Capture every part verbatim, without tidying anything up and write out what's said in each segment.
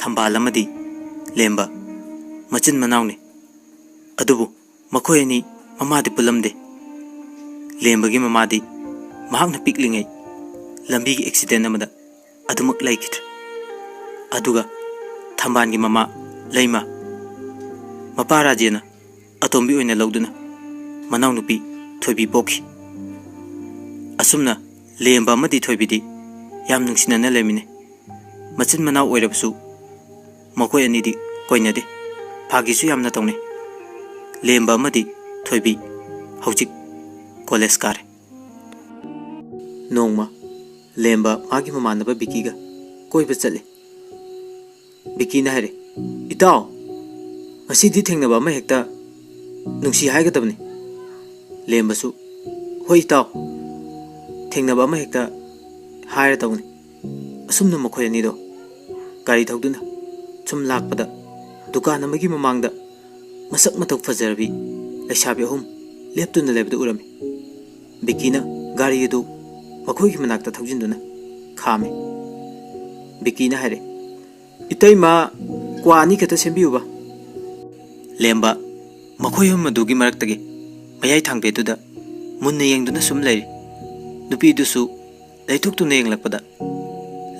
ꯊꯝꯕꯥꯜ ꯑꯃꯗꯤ ꯂꯦꯝꯕ ꯃꯆꯤꯟ ꯃꯅꯥꯎꯅꯤ꯫ ꯑꯗꯨꯕꯨ ꯃꯈꯣꯏ ꯑꯅꯤ ꯃꯃꯥꯗꯤ ꯄꯨꯜꯂꯝꯗꯦ꯫ ꯂꯦꯝꯕꯒꯤ ꯃꯃꯥꯗꯤ ꯃꯍꯥꯛꯅ ꯄꯤꯛꯂꯤꯉꯩ ꯂꯝꯕꯤꯒꯤ ꯑꯦꯛꯁꯤꯗꯦꯟ ꯑꯃꯗ ꯑꯗꯨꯃꯛ ꯂꯩꯈꯤꯗ꯭ꯔꯦ꯫ ꯑꯗꯨꯒ ꯊꯝꯕꯥꯜꯒꯤ ꯃꯃꯥ ꯂꯩꯃ, ꯃꯄꯥ ꯔꯥꯖꯦꯅ ꯑꯇꯣꯝꯕꯤ ꯑꯣꯏꯅ ꯂꯧꯗꯨꯅ ꯃꯅꯥꯎꯅꯨꯄꯤ ꯊꯣꯏꯕꯤ ꯄꯣꯛꯈꯤ꯫ ꯑꯁꯨꯝꯅ ꯂꯦꯝꯕ ꯑꯃꯗꯤ ꯊꯣꯏꯕꯤꯗꯤ ꯌꯥꯝ ꯅꯨꯡꯁꯤꯅꯅ ꯂꯩꯃꯤꯟꯅꯩ꯫ ꯃꯆꯤꯟ ꯃꯅꯥꯎ ꯑꯣꯏꯔꯕꯁꯨ ꯃꯈꯣꯏ ꯑꯅꯤꯗꯤ ꯀꯣꯏꯅꯗꯦ꯫ ꯐꯥꯒꯤꯁꯨ ꯌꯥꯝꯅ ꯇꯧꯅꯩ꯫ ꯂꯦꯝꯕ ꯑꯃꯗꯤ ꯊꯣꯏꯕꯤ ꯍꯧꯖꯤꯛ ꯀꯣꯂꯦꯖ ꯀꯥꯔꯦ꯫ ꯅꯣꯡꯃ ꯂꯦꯝꯕ ꯃꯥꯒꯤ ꯃꯃꯥꯟꯅꯕ ꯕꯤꯀꯤꯒ ꯀꯣꯏꯕ ꯆꯠꯂꯤ꯫ ꯕꯤꯀꯤꯅ ꯍꯥꯏꯔꯦ, "ꯏꯇꯥꯎ, ꯉꯁꯤꯗꯤ ꯊꯦꯡꯅꯕ ꯑꯃ ꯍꯦꯛꯇ ꯅꯨꯡꯁꯤ ꯍꯥꯏꯒꯗꯕꯅꯤ꯫" ꯂꯦꯝꯕꯁꯨ, "ꯍꯣꯏ ꯏꯇꯥꯎ, ꯊꯦꯡꯅꯕ ꯑꯃ ꯍꯦꯛꯇ ꯍꯥꯏꯔꯗꯧꯅꯤ꯫" ꯑꯁꯨꯝꯅ ꯃꯈꯣꯏ ꯑꯅꯤꯗꯣ ꯒꯥꯔꯤ ꯊꯧꯗꯨꯅ ꯁꯨꯝ ꯂꯥꯛꯄꯗ, ꯗꯨꯀꯥꯟ ꯑꯃꯒꯤ ꯃꯃꯥꯡꯗ ꯃꯁꯛ ꯃꯇꯧ ꯐꯖꯔꯕꯤ ꯂꯩꯁꯥꯕꯤ ꯑꯍꯨꯝ ꯂꯦꯞꯇꯨꯅ ꯂꯩꯕꯗꯨ ꯎꯔꯝꯃꯤ꯫ ꯕꯤꯀꯤꯅ ꯒꯥꯔꯤ ꯑꯗꯨ ꯃꯈꯣꯏꯒꯤ ꯃꯅꯥꯛꯇ ꯊꯧꯖꯤꯟꯗꯨꯅ ꯈꯥꯝꯃꯤ꯫ ꯕꯤꯀꯤꯅ ꯍꯥꯏꯔꯦ, "ꯏꯇꯩꯃ, ꯀ꯭ꯋꯥ ꯑꯅꯤ ꯈꯛꯇ ꯁꯦꯝꯕꯤꯌꯨꯕ꯫" ꯂꯦꯝꯕ ꯃꯈꯣꯏ ꯑꯍꯨꯝ ꯑꯗꯨꯒꯤ ꯃꯔꯛꯇꯒꯤ ꯃꯌꯥꯏ ꯊꯥꯡꯕꯤꯗꯨꯗ ꯃꯨꯟꯅ ꯌꯦꯡꯗꯨꯅ ꯁꯨꯝ ꯂꯩꯔꯤ꯫ ꯅꯨꯄꯤꯗꯨꯁꯨ ꯂꯩꯊꯣꯛꯇꯨꯅ ꯌꯦꯡꯂꯛꯄꯗ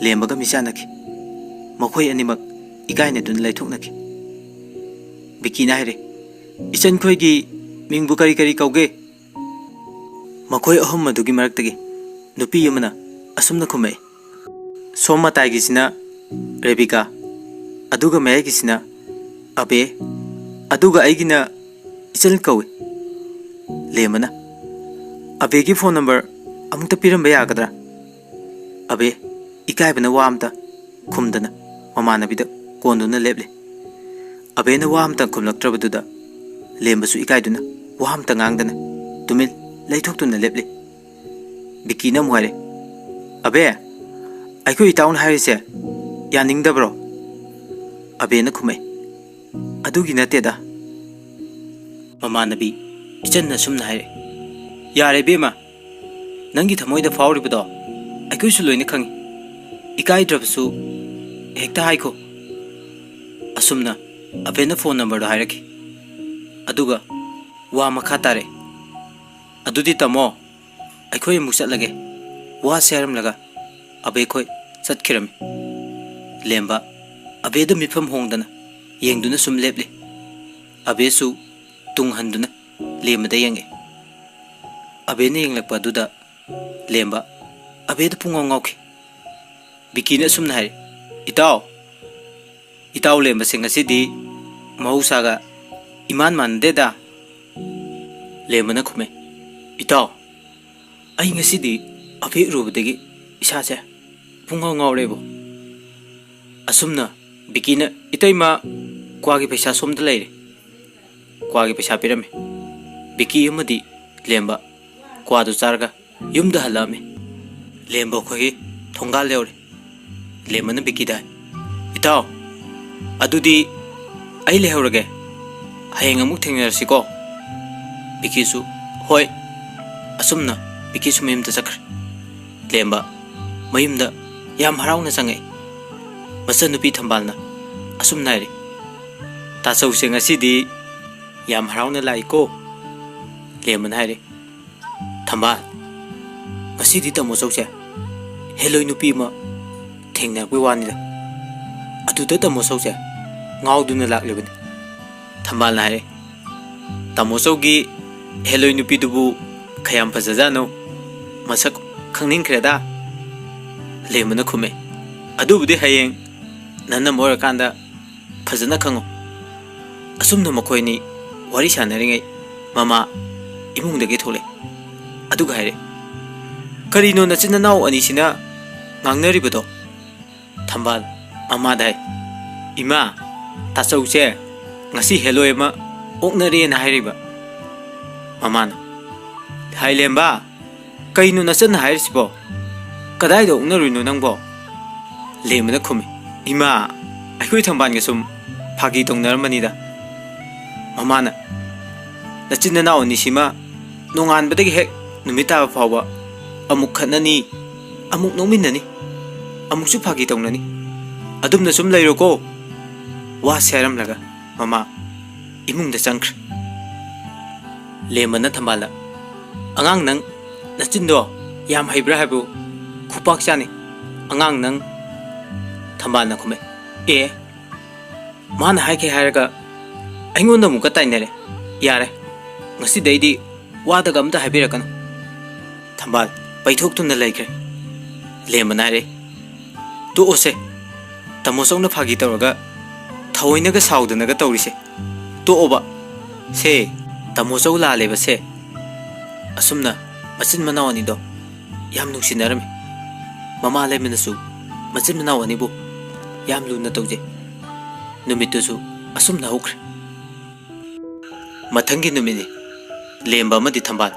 ꯂꯦꯝꯕꯒ ꯃꯤꯆꯥꯟꯅꯈꯤ꯫ ꯃꯈꯣꯏ ꯑꯅꯤꯃꯛ ꯏꯀꯥꯏꯅꯗꯨꯅ ꯂꯩꯊꯣꯛꯅꯈꯤ꯫ ꯕꯤꯀꯤꯅ ꯍꯥꯏꯔꯦ, "ꯏꯆꯟꯈꯣꯏꯒꯤ ꯃꯤꯡꯕꯨ ꯀꯔꯤ ꯀꯔꯤ ꯀꯧꯒꯦ?" ꯃꯈꯣꯏ ꯑꯍꯨꯝ ꯑꯗꯨꯒꯤ ꯃꯔꯛꯇꯒꯤ ꯅꯨꯄꯤ ꯑꯃꯅ ꯑꯁꯨꯝꯅ ꯈꯨꯝꯃꯛꯏ, "ꯁꯣꯝ ꯃꯇꯥꯏꯒꯤꯁꯤꯅ ꯔꯦꯕꯤꯀꯥ, ꯑꯗꯨꯒ ꯃꯌꯥꯏꯒꯤꯁꯤꯅ ꯑꯕꯦ, ꯑꯗꯨꯒ ꯑꯩꯒꯤꯅ ꯏꯆꯜ ꯀꯧꯏ꯫" ꯂꯦꯝꯕꯅ, "ꯑꯕꯦꯒꯤ ꯐꯣꯟ ꯅꯝꯕꯔ ꯑꯃꯨꯛꯇ ꯄꯤꯔꯝꯕ ꯌꯥꯒꯗ꯭ꯔꯥ?" ꯑꯕꯦ ꯏꯀꯥꯏꯕꯅ ꯋꯥ ꯑꯃꯇ ꯈꯨꯝꯗꯅ ꯃꯃꯥꯟꯅꯕꯤꯗ ꯀꯣꯟꯗꯨꯅ ꯂꯦꯞꯂꯤ꯫ ꯑꯕꯦꯅ ꯋꯥ ꯑꯃꯇ ꯈꯨꯝꯂꯛꯇ꯭ꯔꯕꯗꯨꯗ ꯂꯦꯝꯕꯁꯨ ꯏꯀꯥꯏꯗꯨꯅ ꯋꯥ ꯑꯃꯇ ꯉꯥꯡꯗꯅ ꯇꯨꯃꯤꯟ ꯂꯩꯊꯣꯛꯇꯨꯅ ꯂꯦꯞꯂꯤ꯫ ꯕꯤꯀꯤꯅ ꯑꯃꯨꯛ ꯍꯥꯏꯔꯦ, "ꯑꯕꯦ, ꯑꯩꯈꯣꯏ ꯏꯇꯥꯎꯅ ꯍꯥꯏꯔꯤꯁꯦ ꯌꯥꯅꯤꯡꯗꯕ꯭ꯔꯣ?" ꯑꯕꯦꯅ ꯈꯨꯝꯃꯛꯏ, "ꯑꯗꯨꯒꯤ ꯅꯠꯇꯦꯗ꯫" ꯃꯃꯥꯟꯅꯕꯤ ꯏꯆꯟꯅ ꯁꯨꯝꯅ ꯍꯥꯏꯔꯛꯏ, "ꯌꯥꯔꯦ ꯏꯕꯦꯝꯃ, ꯅꯪꯒꯤ ꯊꯃꯣꯏꯗ ꯐꯥꯎꯔꯤꯕꯗꯣ ꯑꯩꯈꯣꯏꯁꯨ ꯂꯣꯏꯅ ꯈꯪꯏ꯫ ꯏꯀꯥꯏꯗ꯭ꯔꯕꯁꯨ ꯍꯦꯛꯇ ꯍꯥꯏꯈꯣ꯫ ꯑꯁꯨꯝꯅ ꯑꯕꯦꯅ ꯐꯣꯟ ꯅꯝꯕꯔꯗꯣ ꯍꯥꯏꯔꯛꯈꯤ꯫ ꯑꯗꯨꯒ ꯋꯥ ꯃꯈꯥ ꯇꯥꯔꯛꯑꯦ꯫ "ꯑꯗꯨꯗꯤ ꯇꯥꯃꯣ, ꯑꯩꯈꯣꯏ ꯑꯃꯨꯛ ꯆꯠꯂꯒꯦ, ꯋꯥꯁꯦ" ꯍꯥꯏꯔꯝꯂꯒ ꯑꯕꯦ ꯈꯣꯏ ꯆꯠꯈꯤꯔꯝꯃꯤ꯫ ꯂꯦꯝꯕ ꯑꯕꯦꯗ ꯃꯤꯠꯐꯝ ꯍꯣꯡꯗꯅ ꯌꯦꯡꯗꯨꯅ ꯁꯨꯝ ꯂꯦꯞꯂꯤ꯫ ꯑꯕꯦꯁꯨ ꯇꯨꯡ ꯍꯟꯗꯨꯅ ꯂꯦꯝꯕꯗ ꯌꯦꯡꯉꯛꯏ꯫ ꯑꯕꯦꯅ ꯌꯦꯡꯂꯛꯄ ꯑꯗꯨꯗ ꯂꯦꯝꯕ ꯑꯕꯦꯗ ꯄꯨꯡꯉꯥꯎ ꯉꯥꯎꯈꯤ꯫ ꯕꯤꯀꯤꯅ ꯑꯁꯨꯝꯅ ꯍꯥꯏꯔꯤ, "ꯏꯇꯥꯎ, ꯏꯇꯥꯎ ꯂꯦꯝꯕꯁꯦ ꯉꯁꯤꯗꯤ ꯃꯍꯧꯁꯥꯒ ꯏꯃꯥꯟ ꯃꯥꯟꯅꯗꯦꯗ"꯫ ꯂꯦꯝꯕꯅ ꯈꯨꯝꯃꯦ, "ꯏꯇꯥꯎ, ꯑꯩ ꯉꯁꯤꯗꯤ ꯑꯕꯦ ꯎꯔꯨꯕꯗꯒꯤ ꯏꯁꯥꯁꯦ ꯄꯨꯡꯉꯥꯎ ꯉꯥꯎꯔꯦꯕꯨ"꯫ ꯑꯁꯨꯝꯅ ꯕꯤꯀꯤꯅ, "ꯏꯇꯩꯃ, ꯀ꯭ꯋꯥꯒꯤ ꯄꯩꯁꯥ ꯁꯣꯝꯗ ꯂꯩꯔꯦ"꯫ ꯀ꯭ꯋꯥꯒꯤ ꯄꯩꯁꯥ ꯄꯤꯔꯝꯃꯤ꯫ ꯕꯤꯀꯤ ꯑꯃꯗꯤ ꯂꯦꯝꯕ ꯀ꯭ꯋꯥꯗꯨ ꯆꯥꯔꯒ ꯌꯨꯝꯗ ꯍꯜꯂꯛꯑꯝꯃꯤ꯫ ꯂꯦꯝꯕ ꯑꯩꯈꯣꯏꯒꯤ ꯊꯣꯡꯒꯥꯜ ꯌꯧꯔꯦ꯫ ꯂꯦꯝꯕꯅ ꯕꯤꯀꯤꯗ ꯍꯥꯏ, "ꯏꯇꯥꯎ, ꯑꯗꯨꯗꯤ ꯑꯩ ꯂꯩꯍꯧꯔꯒꯦ, ꯍꯌꯦꯡ ꯑꯃꯨꯛ ꯊꯦꯡꯅꯔꯁꯤꯀꯣ"꯫ ꯕꯤꯀꯤꯁꯨ, "ꯍꯣꯏ"꯫ ꯑꯁꯨꯝꯅ ꯕꯤꯀꯤꯁꯨ ꯃꯌꯨꯝꯗ ꯆꯠꯈ꯭ꯔꯦ꯫ ꯂꯦꯝꯕ ꯃꯌꯨꯝꯗ ꯌꯥꯝ ꯍꯔꯥꯎꯅ ꯆꯪꯉꯛꯏ꯫ ꯃꯆꯟꯅꯨꯄꯤ ꯊꯝꯕꯥꯜꯅ ꯑꯁꯨꯝꯅ ꯍꯥꯏꯔꯤ, "ꯇꯥꯆꯧꯁꯦ ꯉꯁꯤꯗꯤ ꯌꯥꯝ ꯍꯔꯥꯎꯅ ꯂꯥꯛꯏꯀꯣ"꯫ ꯂꯦꯝꯕꯅ ꯍꯥꯏꯔꯤ, "ꯊꯝꯕꯥꯜ, ꯉꯁꯤꯗꯤ ꯇꯥꯃꯣ ꯆꯧꯁꯦ ꯍꯦꯂꯣꯏ ꯅꯨꯄꯤ ꯑꯃ ꯊꯦꯡꯅꯔꯛꯄꯩ ꯋꯥꯅꯤꯗ꯫ ꯑꯗꯨꯗ ꯇꯥꯃꯣ ꯆꯧꯁꯦ ꯉꯥꯎꯗꯨꯅ ꯂꯥꯛꯂꯤꯕꯅꯤ"꯫ ꯊꯝꯕꯥꯜꯅ ꯍꯥꯏꯔꯦ, "ꯇꯥꯃꯣ ꯆꯧꯒꯤ ꯍꯦꯂꯣꯏ ꯅꯨꯄꯤꯗꯨꯕꯨ ꯀꯌꯥꯝ ꯐꯖꯖꯥꯠꯅꯣ? ꯃꯁꯛ ꯈꯪꯅꯤꯡꯈ꯭ꯔꯦꯗ"꯫ ꯂꯦꯝꯕꯅ ꯈꯨꯝꯃꯦ, "ꯑꯗꯨꯕꯨꯗꯤ ꯍꯌꯦꯡ ꯅꯅꯝꯃ ꯑꯣꯏꯔꯀꯥꯟꯗ ꯐꯖꯅ ꯈꯪꯉꯨ"꯫ ꯑꯁꯨꯝꯅ ꯃꯈꯣꯏ ꯑꯅꯤ ꯋꯥꯔꯤ ꯁꯥꯟꯅꯔꯤꯉꯩ ꯃꯃꯥ ꯏꯃꯨꯡꯗꯒꯤ ꯊꯣꯛꯂꯛꯑꯦ꯫ ꯑꯗꯨꯒ ꯍꯥꯏꯔꯦ, "ꯀꯔꯤꯅꯣ ꯅꯆꯤꯟ ꯅꯅꯥꯎ ꯑꯅꯤꯁꯤꯅ ꯉꯥꯡꯅꯔꯤꯕꯗꯣ?" ꯊꯝꯕꯥꯜ ꯃꯃꯥꯗ ꯍꯥꯏ, "ꯏꯃꯥ, ꯇꯥꯆꯧꯁꯦ ꯉꯁꯤ ꯍꯦꯂꯣꯏ ꯑꯃ ꯑꯣꯛꯅꯔꯦꯅ ꯍꯥꯏꯔꯤꯕ"꯫ ꯃꯃꯥꯅ, "ꯍꯥꯏ ꯂꯦꯝꯕ, ꯀꯩꯅꯣ ꯅꯆꯟꯅ ꯍꯥꯏꯔꯤꯁꯤꯕꯣ? ꯀꯗꯥꯏꯗ ꯑꯣꯛꯅꯔꯨꯏꯅꯣ ꯅꯪꯕꯣ?" ꯂꯦꯝꯕꯅ ꯈꯨꯝꯃꯤ, "ꯏꯃꯥ, ꯑꯩꯈꯣꯏ ꯊꯝꯕꯥꯜꯒ ꯁꯨꯝ ꯐꯥꯒꯤ ꯇꯧꯅꯔꯝꯕꯅꯤꯗ"꯫ ꯃꯃꯥꯅ, "ꯅꯆꯤꯟ ꯅꯅꯥꯎ ꯑꯅꯤꯁꯤꯃ ꯅꯣꯡꯉꯥꯟꯕꯗꯒꯤ ꯍꯦꯛ ꯅꯨꯃꯤꯠ ꯇꯥꯕ ꯐꯥꯎꯕ ꯑꯃꯨꯛ ꯈꯠꯅꯅꯤ, ꯑꯃꯨꯛ ꯅꯣꯛꯃꯤꯟꯅꯅꯤ, ꯑꯃꯨꯛꯁꯨ ꯐꯥꯒꯤ ꯇꯧꯅꯅꯤ꯫ ꯑꯗꯨꯝꯅ ꯁꯨꯝ ꯂꯩꯔꯣꯀꯣ"꯫ ꯋꯥꯁꯦ ꯍꯥꯏꯔꯝꯂꯒ ꯃꯃꯥ ꯏꯃꯨꯡꯗ ꯆꯪꯈ꯭ꯔꯦ꯫ ꯂꯦꯝꯕꯅ ꯊꯝꯕꯥꯜꯗ, "ꯑꯉꯥꯡ, ꯅꯪ ꯅꯆꯤꯟꯗꯣ ꯌꯥꯝ ꯍꯩꯕ꯭ꯔꯥ ꯍꯥꯏꯕꯨ? ꯈꯨꯄꯥꯛ ꯆꯥꯅꯤ, ꯑꯉꯥꯡ, ꯅꯪ!" ꯊꯝꯕꯥꯜꯅ ꯈꯨꯝꯃꯦ, "ꯑꯦ, ꯃꯥꯅ ꯍꯥꯏꯈꯤ ꯍꯥꯏꯔꯒ ꯑꯩꯉꯣꯟꯗ ꯑꯃꯨꯛꯀ ꯇꯥꯏꯅꯔꯦ꯫ ꯌꯥꯔꯦ, ꯉꯁꯤꯗꯩꯗꯤ ꯋꯥꯗꯒ ꯑꯝꯇ ꯍꯥꯏꯕꯤꯔꯛꯀꯅꯨ꯫" ꯊꯝꯕꯥꯜ ꯄꯩꯊꯣꯛꯇꯨꯅ ꯂꯩꯈ꯭ꯔꯦ꯫ ꯂꯦꯝꯕꯅ ꯍꯥꯏꯔꯦ, "ꯇꯣꯛꯑꯣꯁꯦ, ꯇꯥꯃꯣ ꯆꯧꯅ ꯐꯥꯒꯤ ꯇꯧꯔꯒ ꯊꯑꯣꯏꯅꯒ ꯁꯥꯎꯗꯅꯒ ꯇꯧꯔꯤꯁꯦ ꯇꯣꯛꯑꯣꯕ꯫ ꯁꯦ, ꯇꯥꯃꯣ ꯆꯧ ꯂꯥꯜꯂꯦꯕ ꯁꯦ꯫" ꯑꯁꯨꯝꯅ ꯃꯆꯤꯟ ꯃꯅꯥꯎ ꯑꯅꯤꯗꯣ ꯌꯥꯝ ꯅꯨꯡꯁꯤꯅꯔꯝꯃꯤ꯫ ꯃꯃꯥ ꯂꯩꯃꯅꯁꯨ ꯃꯆꯤꯟ ꯃꯅꯥꯎ ꯑꯅꯤꯕꯨ ꯌꯥꯝ ꯂꯨꯅ ꯇꯧꯖꯩ꯫ ꯅꯨꯃꯤꯠꯇꯨꯁꯨ ꯑꯁꯨꯝꯅ ꯍꯧꯈ꯭ꯔꯦ꯫ ꯃꯊꯪꯒꯤ ꯅꯨꯃꯤꯠꯅꯤ꯫ ꯂꯦꯝꯕ ꯑꯃꯗꯤ ꯊꯝꯕꯥꯜ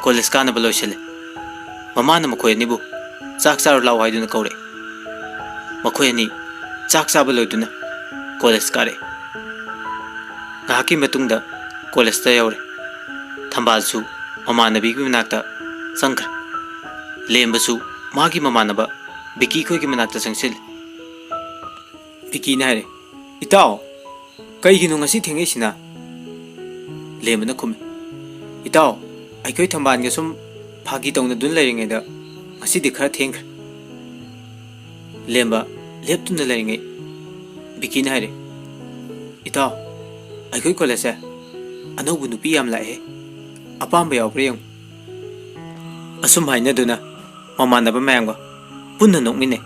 ꯀꯣꯂꯦꯖ ꯀꯥꯅꯕ ꯂꯣꯏꯁꯤꯜꯂꯦ꯫ ꯃꯃꯥꯅ ꯃꯈꯣꯏ ꯑꯅꯤꯕꯨ ꯆꯥꯛ ꯆꯥꯔꯨ ꯂꯥꯛꯑꯣ ꯍꯥꯏꯗꯨꯅ ꯀꯧꯔꯛꯑꯦ꯫ ꯃꯈꯣꯏ ꯑꯅꯤ ꯆꯥꯛ ꯆꯥꯕ ꯂꯣꯏꯗꯨꯅ ꯀꯣꯂꯦꯖ ꯀꯥꯔꯛꯑꯦ꯫ ꯉꯥꯏꯍꯥꯛꯀꯤ ꯃꯇꯨꯡꯗ ꯀꯣꯂꯦꯖꯇ ꯌꯧꯔꯦ꯫ ꯊꯝꯕꯥꯜꯁꯨ ꯃꯃꯥꯟꯅꯕꯤꯒꯤ ꯃꯅꯥꯛꯇ ꯆꯪꯈ꯭ꯔꯦ꯫ ꯂꯦꯝꯕꯁꯨ ꯃꯥꯒꯤ ꯃꯃꯥꯟꯅꯕ ꯕꯤꯀꯤ ꯈꯣꯏꯒꯤ ꯃꯅꯥꯛꯇ ꯆꯪꯁꯤꯜꯂꯦ꯫ ꯕꯤꯀꯤꯅ ꯍꯥꯏꯔꯦ, "ꯏꯇꯥꯎ, ꯀꯩꯒꯤꯅꯣ ꯉꯁꯤ ꯊꯦꯡꯉꯛꯏꯁꯤꯅ?" ꯂꯦꯝꯕꯅ ꯈꯨꯝꯃꯤ, "ꯏꯇꯥꯎ, ꯑꯩꯈꯣꯏ ꯊꯝꯕꯥꯜꯒ ꯁꯨꯝ ꯐꯥꯒꯤ ꯇꯧꯅꯗꯨꯅ ꯂꯩꯔꯤꯉꯩꯗ ꯉꯁꯤꯗꯤ ꯈꯔ ꯊꯦꯡꯈ꯭ꯔꯦ꯫" ꯂꯦꯝꯕ ꯂꯦꯞꯇꯨꯅ ꯂꯩꯔꯤꯉꯩ ꯕꯤꯀꯤꯅ ꯍꯥꯏꯔꯦ, "ꯏꯇꯥꯎ, ꯑꯩꯈꯣꯏ ꯀꯣꯂꯦꯖꯁꯦ ꯑꯅꯧꯕ ꯅꯨꯄꯤ ꯌꯥꯝ ꯂꯥꯛꯑꯦ, ꯑꯄꯥꯝꯕ ꯌꯥꯎꯕ꯭ꯔꯥ ꯌꯦꯡꯉꯨ꯫" ꯑꯁꯨꯝ ꯍꯥꯏꯅꯗꯨꯅ ꯃꯃꯥꯟꯅꯕ ꯃꯌꯥꯝꯒ ꯄꯨꯟꯅ ꯅꯣꯛꯃꯤꯟꯅꯩ꯫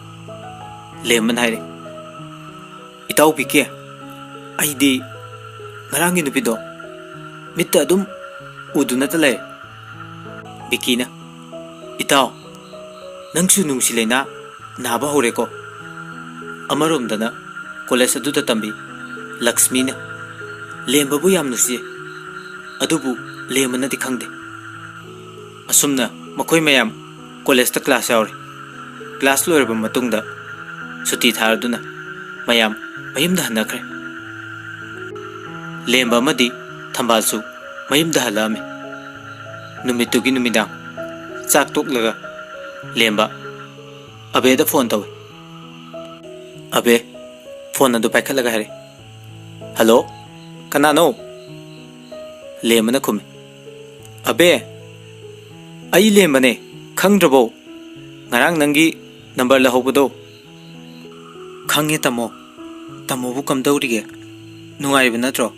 ꯂꯦꯝꯕꯅ ꯍꯥꯏꯔꯦ, "ꯏꯇꯥꯎ ꯕꯤꯀꯤ, ꯑꯩꯗꯤ ꯉꯔꯥꯡꯒꯤ ꯅꯨꯄꯤꯗꯣ ꯃꯤꯠꯇ ꯑꯗꯨꯝ ꯎꯗꯨꯅꯇ ꯂꯩꯔꯦ꯫" ꯕꯤꯀꯤꯅ, "ꯏꯇꯥꯎ, ꯅꯪꯁꯨ ꯅꯨꯡꯁꯤ ꯂꯩꯅꯥ ꯅꯥꯕ ꯍꯧꯔꯦꯀꯣ꯫" ꯑꯃꯔꯣꯝꯗꯅ ꯀꯣꯂꯦꯖ ꯑꯗꯨꯗ ꯇꯝꯕꯤ ꯂꯛꯁꯃꯤꯅ ꯂꯦꯝꯕꯕꯨ ꯌꯥꯝ ꯅꯨꯡꯁꯤ, ꯑꯗꯨꯕꯨ ꯂꯦꯝꯕꯅꯗꯤ ꯈꯪꯗꯦ꯫ ꯑꯁꯨꯝꯅ ꯃꯈꯣꯏ ꯃꯌꯥꯝ ꯀꯣꯂꯦꯖꯇ ꯀ꯭ꯂꯥꯁ ꯌꯥꯎꯔꯦ꯫ ꯀ꯭ꯂꯥꯁ ꯂꯣꯏꯔꯕ ꯃꯇꯨꯡꯗ ꯁꯨꯇꯤ ꯊꯥꯔꯗꯨꯅ ꯃꯌꯥꯝ ꯃꯌꯨꯝꯗ ꯍꯟꯅꯈ꯭ꯔꯦ꯫ ꯂꯦꯝꯕ ꯑꯃꯗꯤ ꯊꯝꯕꯥꯜꯁꯨ ꯃꯌꯨꯝꯗ ꯍꯜꯂꯛꯑꯝꯃꯤ꯫ ꯅꯨꯃꯤꯠꯇꯨꯒꯤ ꯅꯨꯃꯤꯗꯥꯡ ꯆꯥꯛ ꯇꯣꯛꯂꯒ ꯂꯦꯝꯕ ꯑꯕꯦꯗ ꯐꯣꯟ ꯇꯧꯏ꯫ "ꯑꯕꯦ, ꯐꯣꯟ ꯑꯗꯨ ꯄꯥꯏꯈꯠꯂꯒ ꯍꯥꯏꯔꯛꯏ꯫ "ꯍꯜꯂꯣ, ꯀꯅꯥꯅꯣ?" ꯂꯦꯝꯕꯅ ꯈꯨꯝꯃꯤ꯫ "ꯑꯕꯦ, ꯑꯩ ꯂꯦꯝꯕꯅꯦ, ꯈꯪꯗ꯭ꯔꯕꯣ? ꯉꯔꯥꯡ ꯅꯪꯒꯤ ꯅꯝꯕꯔ ꯂꯧꯍꯧꯕꯗꯣ?" "ꯈꯪꯉꯦ ꯇꯥꯃꯣ꯫ ꯇꯥꯃꯣꯕꯨ ꯀꯝꯗꯧꯔꯤꯒꯦ? ꯅꯨꯡꯉꯥꯏꯔꯤꯕ ꯅꯠꯇ꯭ꯔꯣ?"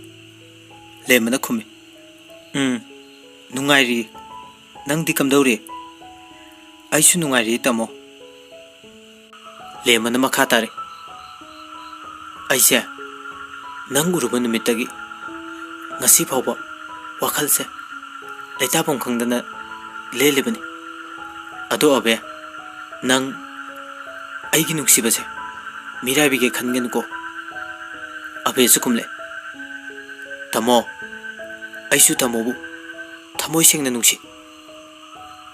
ꯂꯦꯝꯕꯅ ꯈꯨꯝꯃꯤ꯫ "ꯎꯝ, ꯅꯨꯡꯉꯥꯏꯔꯤ꯫ ꯅꯪꯗꯤ ꯀꯝꯗꯧꯔꯤ?" "ꯑꯩꯁꯨ ꯅꯨꯡꯉꯥꯏꯔꯤ ꯇꯥꯃꯣ꯫" ꯂꯦꯝꯕꯅ ꯃꯈꯥ ꯇꯥꯔꯦ꯫ "ꯑꯩꯁꯦ ꯅꯪ ꯎꯔꯨꯕ ꯅꯨꯃꯤꯠꯇꯒꯤ ꯉꯁꯤ ꯐꯥꯎꯕ ꯋꯥꯈꯜꯁꯦ ꯂꯩꯇꯥꯐꯝ ꯈꯪꯗꯅ ꯂꯦꯜꯂꯤꯕꯅꯤ꯫ ꯑꯗꯣ ꯑꯕꯦ, ꯅꯪ ꯑꯩꯒꯤ ꯅꯨꯡꯁꯤꯕꯁꯦ ꯃꯤꯔꯥꯏꯕꯤꯒꯦ ꯈꯟꯒꯅꯨꯀꯣ꯫" ꯑꯕꯦꯁꯨ ꯈꯨꯝꯂꯦ꯫ "ꯇꯥꯃꯣ, ꯑꯩꯁꯨ ꯇꯥꯃꯣꯕꯨ ꯊꯃꯣꯏ ꯁꯦꯡꯅ ꯅꯨꯡꯁꯤ꯫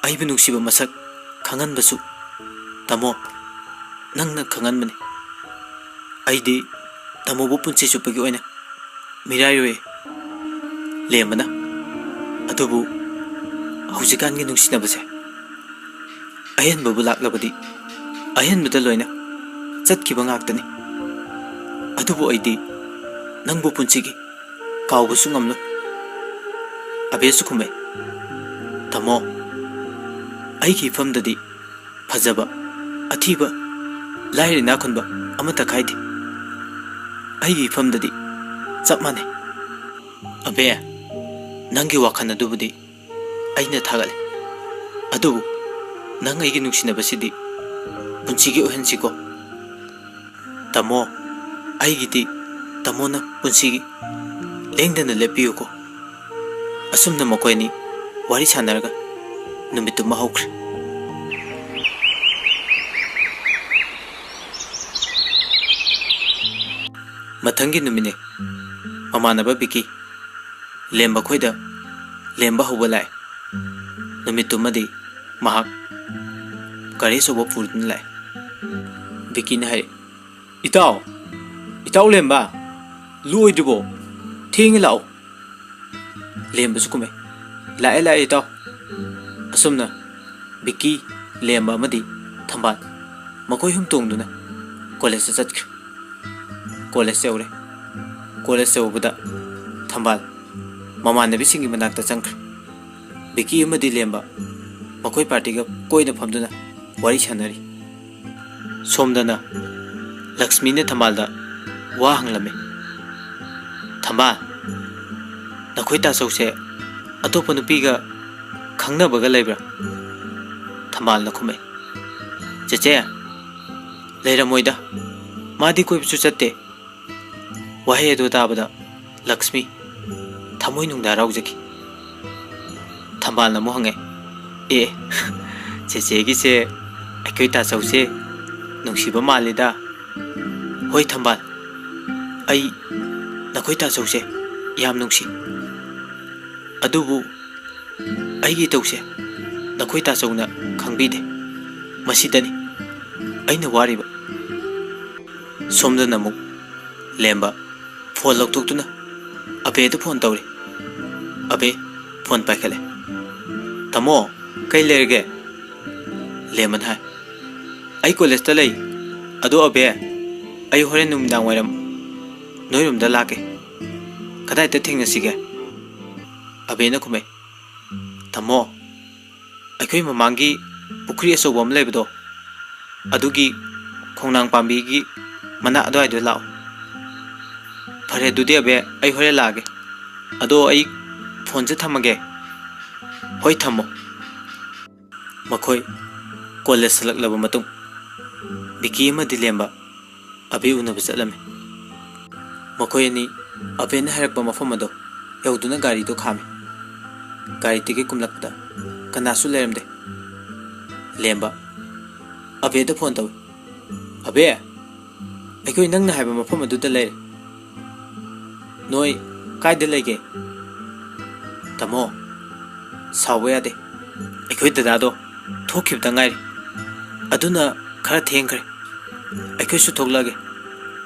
ꯑꯩꯕꯨ ꯅꯨꯡꯁꯤꯕ ꯃꯁꯛ ꯈꯪꯍꯟꯕꯁꯨ, ꯇꯥꯃꯣ, ꯅꯪꯅ ꯈꯪꯍꯟꯕꯅꯤ꯫ ꯑꯩꯗꯤ ꯇꯥꯃꯣꯕꯨ ꯄꯨꯟꯁꯤ ꯆꯨꯞꯄꯒꯤ ꯑꯣꯏꯅ ꯃꯤꯔꯥꯏꯔꯣꯏ꯫" ꯂꯦꯝꯕꯅ, "ꯑꯗꯨꯕꯨ ꯍꯧꯖꯤꯛꯀꯥꯟꯒꯤ ꯅꯨꯡꯁꯤꯅꯕꯁꯦ ꯑꯍꯦꯟꯕꯕꯨ ꯂꯥꯛꯂꯕꯗꯤ ꯑꯍꯦꯟꯕꯗ ꯂꯣꯏꯅ ꯆꯠꯈꯤꯕ ꯉꯥꯛꯇꯅꯤ꯫ ꯑꯗꯨꯕꯨ ꯑꯩꯗꯤ ꯅꯪꯕꯨ ꯄꯨꯟꯁꯤꯒꯤ ꯀꯥꯎꯕꯁꯨ ꯉꯝꯂꯣꯏ꯫" ꯑꯕꯦꯁꯨ ꯈꯨꯝꯃꯦ꯫ "ꯇꯥꯃꯣ, ꯑꯩꯒꯤ ꯏꯐꯝꯗꯗꯤ ꯐꯖꯕ, ꯑꯊꯤꯕ, ꯂꯥꯏꯔ ꯏꯅꯥꯛ ꯈꯨꯟꯕ ꯑꯃꯠꯇ ꯈꯥꯏꯗꯦ꯫ ꯑꯩꯒꯤ ꯏꯐꯝꯗꯗꯤ ꯆꯞ ꯃꯥꯟꯅꯩ꯫" "ꯑꯕꯦ, ꯅꯪꯒꯤ ꯋꯥꯈꯜ ꯑꯗꯨꯕꯨꯗꯤ ꯑꯩꯅ ꯊꯥꯒꯠꯂꯤ꯫ ꯑꯗꯨꯕꯨ ꯅꯪ ꯑꯩꯒꯤ ꯅꯨꯡꯁꯤꯅꯕꯁꯤꯗꯤ ꯄꯨꯟꯁꯤꯒꯤ ꯑꯣꯏꯍꯟꯁꯤꯀꯣ꯫ ꯇꯥꯃꯣ, ꯑꯩꯒꯤꯗꯤ ꯇꯥꯃꯣꯅ ꯄꯨꯟꯁꯤꯒꯤ ꯂꯦꯡꯗꯅ ꯂꯦꯞꯄꯤꯌꯨꯀꯣ꯫" ꯑꯁꯨꯝꯅ ꯃꯈꯣꯏ ꯑꯅꯤ ꯋꯥꯔꯤ ꯁꯥꯟꯅꯔꯒ ꯅꯨꯃꯤꯠꯇꯨꯃ ꯍꯧꯈ꯭ꯔꯦ꯫ ꯃꯊꯪꯒꯤ ꯅꯨꯃꯤꯠꯅꯤ꯫ ꯃꯃꯥꯟꯅꯕ ꯕꯤꯀꯤ ꯂꯦꯝꯕ ꯈꯣꯏꯗ ꯂꯦꯝꯕ ꯍꯧꯕ ꯂꯥꯛꯑꯦ꯫ ꯅꯨꯃꯤꯠꯇꯨꯃꯗꯤ ꯃꯍꯥꯛ ꯒꯥꯔꯤ ꯑꯆꯧꯕ ꯄꯨꯗꯨꯅ ꯂꯥꯛꯑꯦ꯫ ꯕꯤꯀꯤꯅ ꯍꯥꯏꯔꯛꯏ, "ꯏꯇꯥꯎ, ꯏꯇꯥꯎ ꯂꯦꯝꯕ, ꯂꯣꯏꯗ꯭ꯔꯤꯕꯣ? ꯊꯦꯡꯉꯦ, ꯂꯥꯛꯑꯣ꯫" ꯂꯦꯝꯕꯁꯨ ꯀꯨꯝꯃꯦ꯫ "ꯂꯥꯛꯑꯦ, ꯂꯥꯛꯑꯦ, ꯏꯇꯥꯎ꯫" ꯑꯁꯨꯝꯅ ꯕꯤꯀꯤ, ꯂꯦꯝꯕ ꯑꯃꯗꯤ ꯊꯝꯕꯥꯜ ꯃꯈꯣꯏ ꯑꯍꯨꯝ ꯇꯣꯡꯗꯨꯅ ꯀꯣꯂꯦꯖꯇ ꯆꯠꯈ꯭ꯔꯦ꯫ ꯀꯣꯂꯦꯖ ꯌꯧꯔꯦ꯫ ꯀꯣꯂꯦꯖ ꯌꯧꯕꯗ ꯊꯝꯕꯥꯜ ꯃꯃꯥꯟꯅꯕꯤꯁꯤꯡꯒꯤ ꯃꯅꯥꯛꯇ ꯆꯪꯈ꯭ꯔꯦ꯫ ꯕꯤꯀꯤ ꯑꯃꯗꯤ ꯂꯦꯝꯕ ꯃꯈꯣꯏ ꯄꯥꯔꯇꯤꯒ ꯀꯣꯏꯅ ꯐꯝꯗꯨꯅ ꯋꯥꯔꯤ ꯁꯥꯟꯅꯔꯤ꯫ ꯁꯣꯝꯗꯅ ꯂꯛꯁꯃꯤꯅ ꯊꯝꯕꯥꯜꯗ ꯋꯥ ꯍꯪꯂꯝꯃꯤ꯫ "ꯊꯝꯕꯥꯜ, ꯅꯈꯣꯏ ꯇꯥꯆꯧꯁꯦ ꯑꯇꯣꯞꯄ ꯅꯨꯄꯤꯒ ꯈꯪꯅꯕꯒ ꯂꯩꯕ꯭ꯔꯥ?" ꯊꯝꯕꯥꯜꯅ ꯈꯨꯝꯃꯦ꯫ "ꯆꯦꯆꯦ, ꯂꯩꯔꯝꯃꯣꯏꯗ, ꯃꯥꯗꯤ ꯀꯣꯏꯕꯁꯨ ꯆꯠꯇꯦ꯫" ꯋꯥꯍꯩ ꯑꯗꯨ ꯇꯥꯕꯗ ꯂꯛꯁꯃꯤ ꯊꯃꯣꯏꯅꯨꯡꯗ ꯍꯔꯥꯎꯖꯈꯤ꯫ ꯊꯝꯕꯥꯜꯅ ꯑꯃꯨꯛ ꯍꯪꯉꯦ, "ꯑꯦ, ꯆꯦꯆꯦꯒꯤꯁꯦ ꯑꯩꯈꯣꯏ ꯇꯥꯆꯧꯁꯦ ꯅꯨꯡꯁꯤꯕ ꯃꯥꯜꯂꯤꯗ꯫" "ꯍꯣꯏ ꯊꯝꯕꯥꯜ, ꯑꯩ ꯅꯈꯣꯏ ꯇꯥꯆꯧꯁꯦ ꯌꯥꯝ ꯅꯨꯡꯁꯤ꯫ ꯑꯗꯨꯕꯨ ꯑꯩꯒꯤ ꯏꯇꯧꯁꯦ ꯅꯈꯣꯏ ꯇꯥꯆꯧꯅ ꯈꯪꯕꯤꯗꯦ꯫ ꯃꯁꯤꯗꯅꯤ ꯑꯩꯅ ꯋꯥꯔꯤꯕ꯫" ꯁꯣꯝꯗꯅ ꯑꯃꯨꯛ ꯂꯦꯝꯕ ꯐꯣꯟ ꯂꯧꯊꯣꯛꯇꯨꯅ ꯑꯕꯦꯗ ꯐꯣꯟ ꯇꯧꯔꯤ꯫ ꯑꯕꯦ ꯐꯣꯟ ꯄꯥꯏꯈꯠꯂꯦ꯫ "ꯇꯥꯃꯣ, ꯀꯩ ꯂꯩꯔꯒꯦ?" ꯂꯦꯝꯕꯅ ꯍꯥꯏ꯫ "ꯑꯩ ꯀꯣꯂꯦꯖꯇ ꯂꯩ꯫ ꯑꯗꯣ ꯑꯕꯦ, ꯑꯩ ꯍꯣꯔꯦꯟ ꯅꯨꯃꯤꯗꯥꯡ ꯋꯥꯏꯔꯝ ꯅꯣꯏꯔꯣꯝꯗ ꯂꯥꯛꯀꯦ꯫ ꯀꯗꯥꯏꯗ ꯊꯦꯡꯅꯁꯤꯒꯦ?" ꯑꯕꯦꯅ ꯈꯨꯝꯃꯦ, "ꯇꯥꯃꯣ, ꯑꯩꯈꯣꯏ ꯃꯃꯥꯡꯒꯤ ꯄꯨꯈ꯭ꯔꯤ ꯑꯆꯧꯕ ꯑꯃ ꯂꯩꯕꯗꯣ, ꯑꯗꯨꯒꯤ ꯈꯣꯡꯅꯥꯡ ꯄꯥꯝꯕꯤꯒꯤ ꯃꯅꯥꯛ ꯑꯗꯨꯋꯥꯏꯗ ꯂꯥꯛꯑꯣ꯫" "ꯐꯔꯦ, ꯑꯗꯨꯗꯤ ꯑꯕꯦ, ꯑꯩ ꯍꯣꯔꯦꯟ ꯂꯥꯛꯑꯒꯦ꯫ ꯑꯗꯣ ꯑꯩ ꯐꯣꯟꯁꯦ ꯊꯝꯃꯒꯦ꯫" "ꯍꯣꯏ, ꯊꯝꯃꯣ꯫" ꯃꯈꯣꯏ ꯀꯣꯂꯦꯖ ꯍꯜꯂꯛꯂꯕ ꯃꯇꯨꯡ ꯕꯤꯀꯤ ꯑꯃꯗꯤ ꯂꯦꯝꯕ ꯑꯕꯦ ꯎꯅꯕ ꯆꯠꯂꯝꯃꯤ꯫ ꯃꯈꯣꯏ ꯑꯅꯤ ꯑꯕꯦꯅ ꯍꯥꯏꯔꯛꯄ ꯃꯐꯝ ꯑꯗꯨ ꯌꯧꯗꯨꯅ ꯒꯥꯔꯤꯗꯨ ꯈꯥꯝꯃꯤ꯫ ꯒꯥꯔꯤꯗꯒꯤ ꯀꯨꯝꯂꯛꯄꯗ ꯀꯅꯥꯁꯨ ꯂꯩꯔꯝꯗꯦ꯫ ꯂꯦꯝꯕ ꯑꯕꯦꯗ ꯐꯣꯟ ꯇꯧꯏ꯫ "ꯑꯕꯦ, ꯑꯩꯈꯣꯏ ꯅꯪꯅ ꯍꯥꯏꯕ ꯃꯐꯝ ꯑꯗꯨꯗ ꯂꯩꯔꯦ꯫" "ꯅꯣꯏ ꯀꯥꯏꯗ ꯂꯩꯒꯦ?" "ꯇꯥꯃꯣ, ꯁꯥꯎꯕ ꯌꯥꯗꯦ꯫ ꯑꯩꯈꯣꯏ ꯗꯗꯥꯗꯣ ꯊꯣꯛꯈꯤꯕꯗ ꯉꯥꯏꯔꯤ꯫ ꯑꯗꯨꯅ ꯈꯔ ꯊꯦꯡꯈ꯭ꯔꯦ꯫ ꯑꯩꯈꯣꯏꯁꯨ ꯊꯣꯛꯂꯛꯑꯒꯦ꯫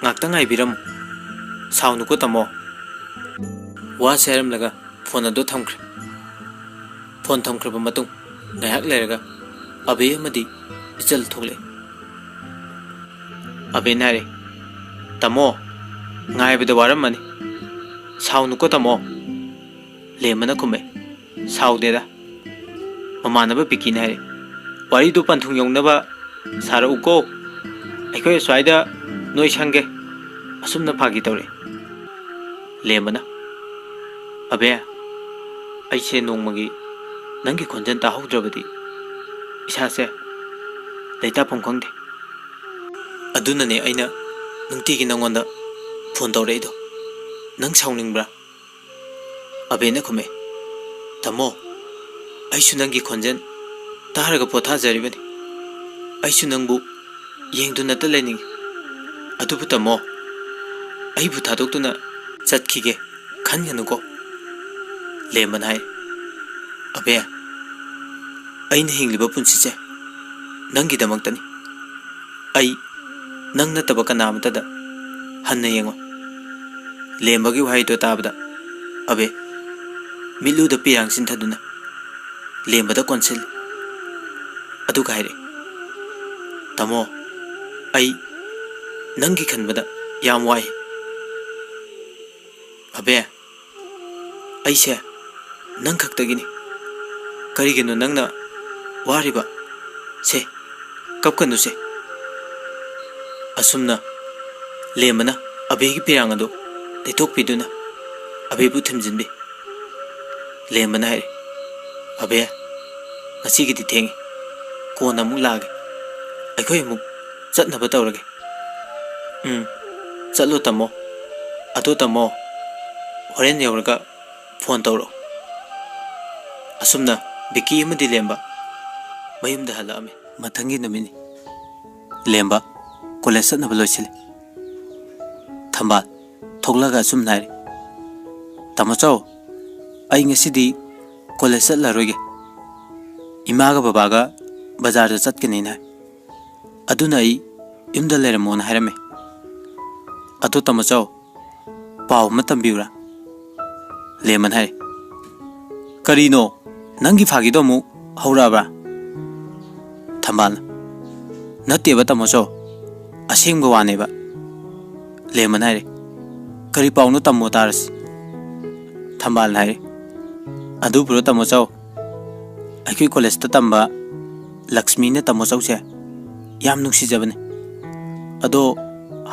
ꯉꯥꯛꯇ ꯉꯥꯏꯕꯤꯔꯝꯃꯨ꯫ ꯁꯥꯎꯅꯨꯀꯣ ꯇꯥꯃꯣ꯫" ꯋꯥꯁꯦ ꯍꯥꯏꯔꯝꯂꯒ ꯐꯣꯟ ꯑꯗꯨ ꯊꯝꯈ꯭ꯔꯦ꯫ ꯐꯣꯟ ꯊꯝꯈ꯭ꯔꯕ ꯃꯇꯨꯡ ꯉꯥꯏꯍꯥꯛ ꯂꯩꯔꯒ ꯑꯕꯦ ꯑꯃꯗꯤ ꯏꯆꯜ ꯊꯣꯛꯂꯛꯑꯦ꯫ ꯑꯕꯦꯅ ꯍꯥꯏꯔꯦ, "ꯇꯥꯃꯣ, "ꯉꯥꯏꯕꯗ ꯋꯥꯔꯝꯃꯅꯤ꯫ ꯁꯥꯎꯅꯨꯀꯣ ꯇꯥꯃꯣ꯫" ꯂꯦꯝꯕꯅ ꯈꯨꯝꯃꯦ, "ꯁꯥꯎꯗꯦꯗ꯫" ꯃꯃꯥꯟꯅꯕ ꯕꯤꯀꯤꯅ ꯍꯥꯏꯔꯦ, "ꯋꯥꯔꯤꯗꯨ ꯄꯟꯊꯨꯡ ꯌꯧꯅꯕ ꯁꯥꯔꯛꯎꯀꯣ꯫ ꯑꯩꯈꯣꯏ ꯑꯁ꯭ꯋꯥꯏꯗ ꯅꯣꯏ ꯁꯪꯒꯦ꯫" ꯑꯁꯨꯝꯅ ꯐꯥꯒꯤ ꯇꯧꯔꯛꯏ꯫ ꯂꯦꯝꯕꯅ, "ꯑꯕꯦ, ꯑꯩꯁꯦ ꯅꯣꯡꯃꯒꯤ ꯅꯪꯒꯤ ꯈꯣꯟꯖꯦꯜ ꯇꯥꯍꯧꯗ꯭ꯔꯕꯗꯤ ꯏꯁꯥꯁꯦ ꯂꯩꯇꯥꯐꯝ ꯈꯪꯗꯦ꯫ ꯑꯗꯨꯅꯅꯦ ꯑꯩꯅ ꯅꯨꯡꯇꯤꯒꯤ ꯅꯪꯉꯣꯟꯗ ꯐꯣꯟ ꯇꯧꯔꯛꯏꯗꯣ꯫ ꯅꯪ ꯁꯥꯎꯅꯤꯡꯕ꯭ꯔꯥ?" ꯑꯕꯦꯅ ꯈꯨꯝꯃꯦ, "ꯇꯥꯃꯣ, ꯑꯩꯁꯨ ꯅꯪꯒꯤ ꯈꯣꯟꯖꯦꯜ ꯇꯥꯔꯒ ꯄꯣꯊꯥꯖꯔꯤꯕꯅꯤ꯫ ꯑꯩꯁꯨ ꯅꯪꯕꯨ ꯌꯦꯡꯗꯨꯅꯇ ꯂꯩꯅꯤꯡꯏ꯫ ꯑꯗꯨꯕꯨ ꯇꯥꯃꯣ, ꯑꯩꯕꯨ ꯊꯥꯗꯣꯛꯇꯨꯅ ꯆꯠꯈꯤꯒꯦ ꯈꯟꯒꯅꯨꯀꯣ꯫" ꯂꯦꯝꯕꯅ ꯍꯥꯏ, "ꯑꯕꯦ, ꯑꯩꯅ ꯍꯤꯡꯂꯤꯕ ꯄꯨꯟꯁꯤꯁꯦ ꯅꯪꯒꯤꯗꯃꯛꯇꯅꯤ꯫ ꯑꯩ ꯅꯪ ꯅꯠꯇꯕ ꯀꯅꯥ ꯑꯃꯠꯇꯗ ꯍꯟꯅ ꯌꯦꯡꯉꯣꯏ꯫" ꯂꯦꯝꯕꯒꯤ ꯋꯥꯍꯩꯗꯣ ꯇꯥꯕꯗ ꯑꯕꯦ ꯃꯤꯠꯂꯨꯗ ꯄꯤꯔꯥꯡ ꯆꯤꯟꯊꯗꯨꯅ ꯂꯦꯝꯕꯗ ꯀꯣꯟꯁꯤꯜꯂꯤ꯫ ꯑꯗꯨꯒ ꯍꯥꯏꯔꯛꯏ, "ꯇꯥꯃꯣ, ꯑꯩ ꯅꯪꯒꯤ ꯈꯟꯕꯗ ꯌꯥꯝ ꯋꯥꯏ꯫ ꯑꯕꯦ, ꯑꯩꯁꯦ ꯅꯪ ꯈꯛꯇꯒꯤꯅꯤ꯫ ꯀꯔꯤꯒꯤꯅꯣ ꯅꯪꯅ ꯋꯥꯔꯤꯕ? ꯁꯦ, ꯀꯞꯀꯅꯨꯁꯦ꯫" ꯑꯁꯨꯝꯅ ꯂꯦꯝꯕꯅ ꯑꯕꯦꯒꯤ ꯄꯤꯔꯥꯡ ꯑꯗꯨ ꯇꯩꯊꯣꯛꯄꯤꯗꯨꯅ ꯑꯕꯦꯕꯨ ꯊꯦꯝꯖꯤꯟꯕꯤ꯫ ꯂꯦꯝꯕꯅ ꯍꯥꯏꯔꯦ, "ꯑꯕꯦ, ꯉꯁꯤꯒꯤꯗꯤ ꯊꯦꯡꯉꯤ꯫ ꯀꯣꯟꯅ ꯑꯃꯨꯛ ꯂꯥꯛꯑꯒꯦ꯫ ꯑꯩꯈꯣꯏ ꯑꯃꯨꯛ ꯆꯠꯅꯕ ꯇꯧꯔꯒꯦ꯫" "ꯎꯝ, ꯆꯠꯂꯣ ꯇꯥꯃꯣ꯫ ꯑꯗꯣ ꯇꯥꯃꯣ, ꯍꯣꯔꯦꯟ ꯌꯧꯔꯒ ꯐꯣꯟ ꯇꯧꯔꯛꯑꯣ꯫" ꯑꯁꯨꯝꯅ ꯕꯤꯀꯤ ꯑꯃꯗꯤ ꯂꯦꯝꯕ ꯃꯌꯨꯝꯗ ꯍꯜꯂꯛꯑꯝꯃꯤ꯫ ꯃꯊꯪꯒꯤ ꯅꯨꯃꯤꯠꯅꯤ꯫ ꯂꯦꯝꯕ ꯀꯣꯂꯦꯖ ꯆꯠꯅꯕ ꯂꯣꯏꯁꯤꯜꯂꯤ꯫ ꯊꯝꯕꯥꯜ ꯊꯣꯛꯂꯒ ꯑꯁꯨꯝꯅ ꯍꯥꯏꯔꯦ, "ꯇꯥꯃꯣ ꯆꯧ, ꯑꯩ ꯉꯁꯤꯗꯤ ꯀꯣꯂꯦꯖ ꯆꯠꯂꯔꯣꯏꯒꯦ꯫ ꯏꯃꯥꯒ ꯕꯕꯥꯒ ꯕꯖꯥꯔꯗ ꯆꯠꯀꯅꯤꯅ ꯍꯥꯏ꯫ ꯑꯗꯨꯅ ꯑꯩ ꯌꯨꯝꯗ ꯂꯩꯔꯝꯃꯣꯅ ꯍꯥꯏꯔꯝꯃꯦ꯫ ꯑꯗꯣ ꯇꯥꯃꯣ ꯆꯧ, ꯄꯥꯎ ꯑꯃ ꯇꯝꯕꯤꯌꯨꯔꯥ?" ꯂꯦꯃꯟ ꯍꯥꯏꯔꯦ, "ꯀꯔꯤꯅꯣ? ꯅꯪꯒꯤ ꯐꯥꯒꯤꯗꯣ ꯑꯃꯨꯛ ꯍꯧꯔꯛꯑꯕ꯭ꯔꯥ?" ꯊꯝꯕꯥꯜꯅ, "ꯅꯠꯇꯦꯕ ꯇꯥꯃꯣ ꯆꯧ, ꯑꯁꯦꯡꯕ ꯋꯥꯅꯦꯕ꯫" ꯂꯦꯃꯟ ꯍꯥꯏꯔꯦ, "ꯀꯔꯤ ꯄꯥꯎꯅꯣ ꯇꯥꯃꯣ ꯇꯥꯔꯁꯤ?" ꯊꯝꯕꯥꯜꯅ ꯍꯥꯏꯔꯦ, "ꯑꯗꯨꯕꯨꯔꯣ ꯇꯥꯃꯣ ꯆꯧ, ꯑꯩꯈꯣꯏ ꯀꯣꯂꯦꯖꯇ ꯇꯝꯕ ꯂꯛꯁꯃꯤꯅ ꯇꯥꯃꯣ ꯆꯧꯁꯦ ꯌꯥꯝ ꯅꯨꯡꯁꯤꯖꯕꯅꯤ꯫ ꯑꯗꯣ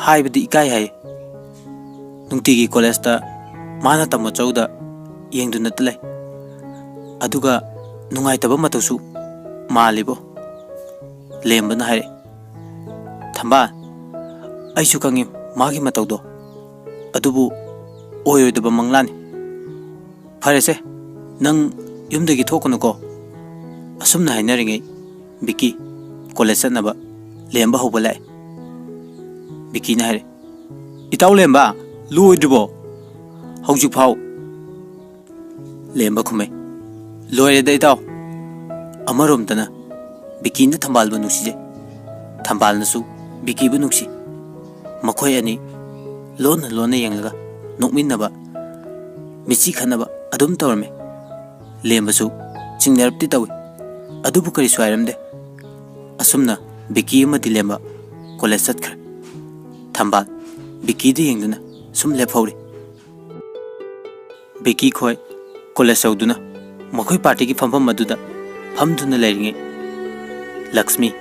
ꯍꯥꯏꯕꯗꯤ ꯏꯀꯥꯏ ꯍꯥꯏ꯫ ꯅꯨꯡꯇꯤꯒꯤ ꯀꯣꯂꯦꯖꯇ ꯃꯥꯅ ꯇꯥꯃꯣ ꯆꯧꯗ ꯌꯦꯡꯗꯨꯅꯇ ꯂꯩ꯫ ꯑꯗꯨꯒ ꯅꯨꯡꯉꯥꯏꯇꯕ ꯃꯇꯧꯁꯨ ꯃꯥꯜꯂꯤꯕꯣ?" ꯂꯦꯝꯕꯅ ꯍꯥꯏꯔꯛꯏ꯫ "ꯊꯝꯕꯥꯜ, ꯑꯩꯁꯨ ꯈꯪꯉꯤ ꯃꯥꯒꯤ ꯃꯇꯧꯗꯣ, ꯑꯗꯨꯕꯨ ꯑꯣꯏꯔꯣꯏꯗꯕ ꯃꯪꯂꯥꯟꯅꯤ꯫ ꯐꯔꯦꯁꯦ, ꯅꯪ ꯌꯨꯝꯗꯒꯤ ꯊꯣꯛꯀꯅꯨꯀꯣ꯫" ꯑꯁꯨꯝꯅ ꯍꯥꯏꯅꯔꯤꯉꯩ ꯕꯤꯀꯤ ꯀꯣꯂꯦꯖ ꯆꯠꯅꯕ ꯂꯦꯝꯕ ꯍꯧꯕ ꯂꯥꯛꯑꯦ꯫ ꯕꯤꯀꯤꯅ ꯍꯥꯏꯔꯦ, "ꯏꯇꯥꯎ ꯂꯦꯝꯕ, ꯂꯣꯏꯗ꯭ꯔꯤꯕꯣ ꯍꯧꯖꯤꯛꯐꯥꯎ?" ꯂꯦꯝꯕ ꯈꯨꯝꯃꯦ, "ꯂꯣꯏꯔꯦꯗ ꯏꯇꯥꯎ꯫" ꯑꯃꯔꯣꯝꯗꯅ ꯕꯤꯀꯤꯅ ꯊꯝꯕꯥꯜꯕꯨ ꯅꯨꯡꯁꯤꯖꯩ, ꯊꯝꯕꯥꯜꯅꯁꯨ ꯕꯤꯀꯤꯕꯨ ꯅꯨꯡꯁꯤ꯫ ꯃꯈꯣꯏ ꯑꯅꯤ ꯂꯣꯟꯅ ꯂꯣꯟꯅ ꯌꯦꯡꯂꯒ ꯅꯣꯛꯃꯤꯟꯅꯕ, ꯃꯤꯠꯆꯤ ꯈꯠꯅꯕ ꯑꯗꯨꯝ ꯇꯧꯔꯝꯃꯤ꯫ ꯂꯦꯝꯕꯁꯨ ꯆꯤꯡꯅꯔꯞꯇꯤ ꯇꯧꯏ, ꯑꯗꯨꯕꯨ ꯀꯔꯤꯁꯨ ꯍꯥꯏꯔꯝꯗꯦ꯫ ꯑꯁꯨꯝꯅ ꯕꯤꯀꯤ ꯑꯃꯗꯤ ꯂꯦꯝꯕ ꯀꯣꯂꯦꯖ ꯆꯠꯈ꯭ꯔꯦ꯫ ꯊꯝꯕꯥꯜ ꯕꯤꯀꯤꯗ ꯌꯦꯡꯗꯨꯅ ꯁꯨꯝ ꯂꯦꯞꯍꯧꯔꯤ꯫ ꯕꯤꯀꯤ ꯈꯣꯏ ꯀꯣꯂꯦꯖ ꯌꯧꯗꯨꯅ ꯃꯈꯣꯏ ꯄꯥꯔꯇꯤꯒꯤ ꯐꯝꯐꯝ ꯑꯗꯨꯗ ꯐꯝꯗꯨꯅ ꯂꯩꯔꯤꯉꯩ, ꯂꯛꯁꯃꯤ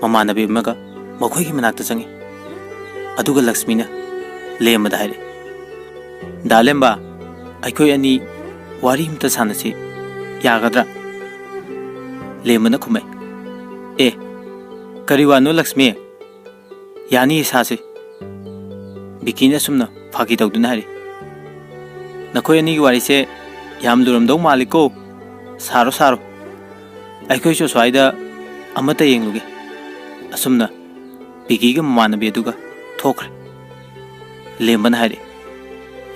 ꯃꯃꯥꯟꯅꯕꯤ ꯑꯃꯒ ꯃꯈꯣꯏꯒꯤ ꯃꯅꯥꯛꯇ ꯆꯪꯉꯤ꯫ ꯑꯗꯨꯒ ꯂꯛꯁꯃꯤꯅ ꯂꯦꯝꯕꯗ ꯍꯥꯏꯔꯛꯏ, "ꯗꯥ ꯂꯦꯝꯕ, ꯑꯩꯈꯣꯏ ꯑꯅꯤ ꯋꯥꯔꯤ ꯑꯃꯇ ꯁꯥꯟꯅꯁꯤ, ꯌꯥꯒꯗ꯭ꯔꯥ?" ꯂꯦꯝꯕꯅ ꯈꯨꯝꯃꯛꯏ, "ꯑꯦ, ꯀꯔꯤ ꯋꯥꯅꯣ ꯂꯛꯁꯃꯤ? ꯌꯥꯅꯤ, ꯁꯥꯁꯤ꯫" ꯕꯤꯀꯤꯅ ꯑꯁꯨꯝꯅ ꯐꯥꯒꯤ ꯇꯧꯗꯨꯅ ꯍꯥꯏꯔꯤ, "ꯅꯈꯣꯏ ꯑꯅꯤꯒꯤ ꯋꯥꯔꯤꯁꯦ ꯌꯥꯝ ꯂꯨꯔꯝꯗꯧ ꯃꯥꯜꯂꯤꯀꯣ꯫ ꯁꯥꯔꯣ, ꯁꯥꯔꯣ꯫ ꯑꯩꯈꯣꯏꯁꯨ ꯑꯁ꯭ꯋꯥꯏꯗ ꯑꯃꯠꯇ ꯌꯦꯡꯂꯨꯒꯦ꯫" ꯑꯁꯨꯝꯅ ꯕꯤꯀꯤꯒ ꯃꯃꯥꯟꯅꯕꯤ ꯑꯗꯨꯒ ꯊꯣꯛꯈ꯭ꯔꯦ꯫ ꯂꯦꯝꯕꯅ ꯍꯥꯏꯔꯛꯏ,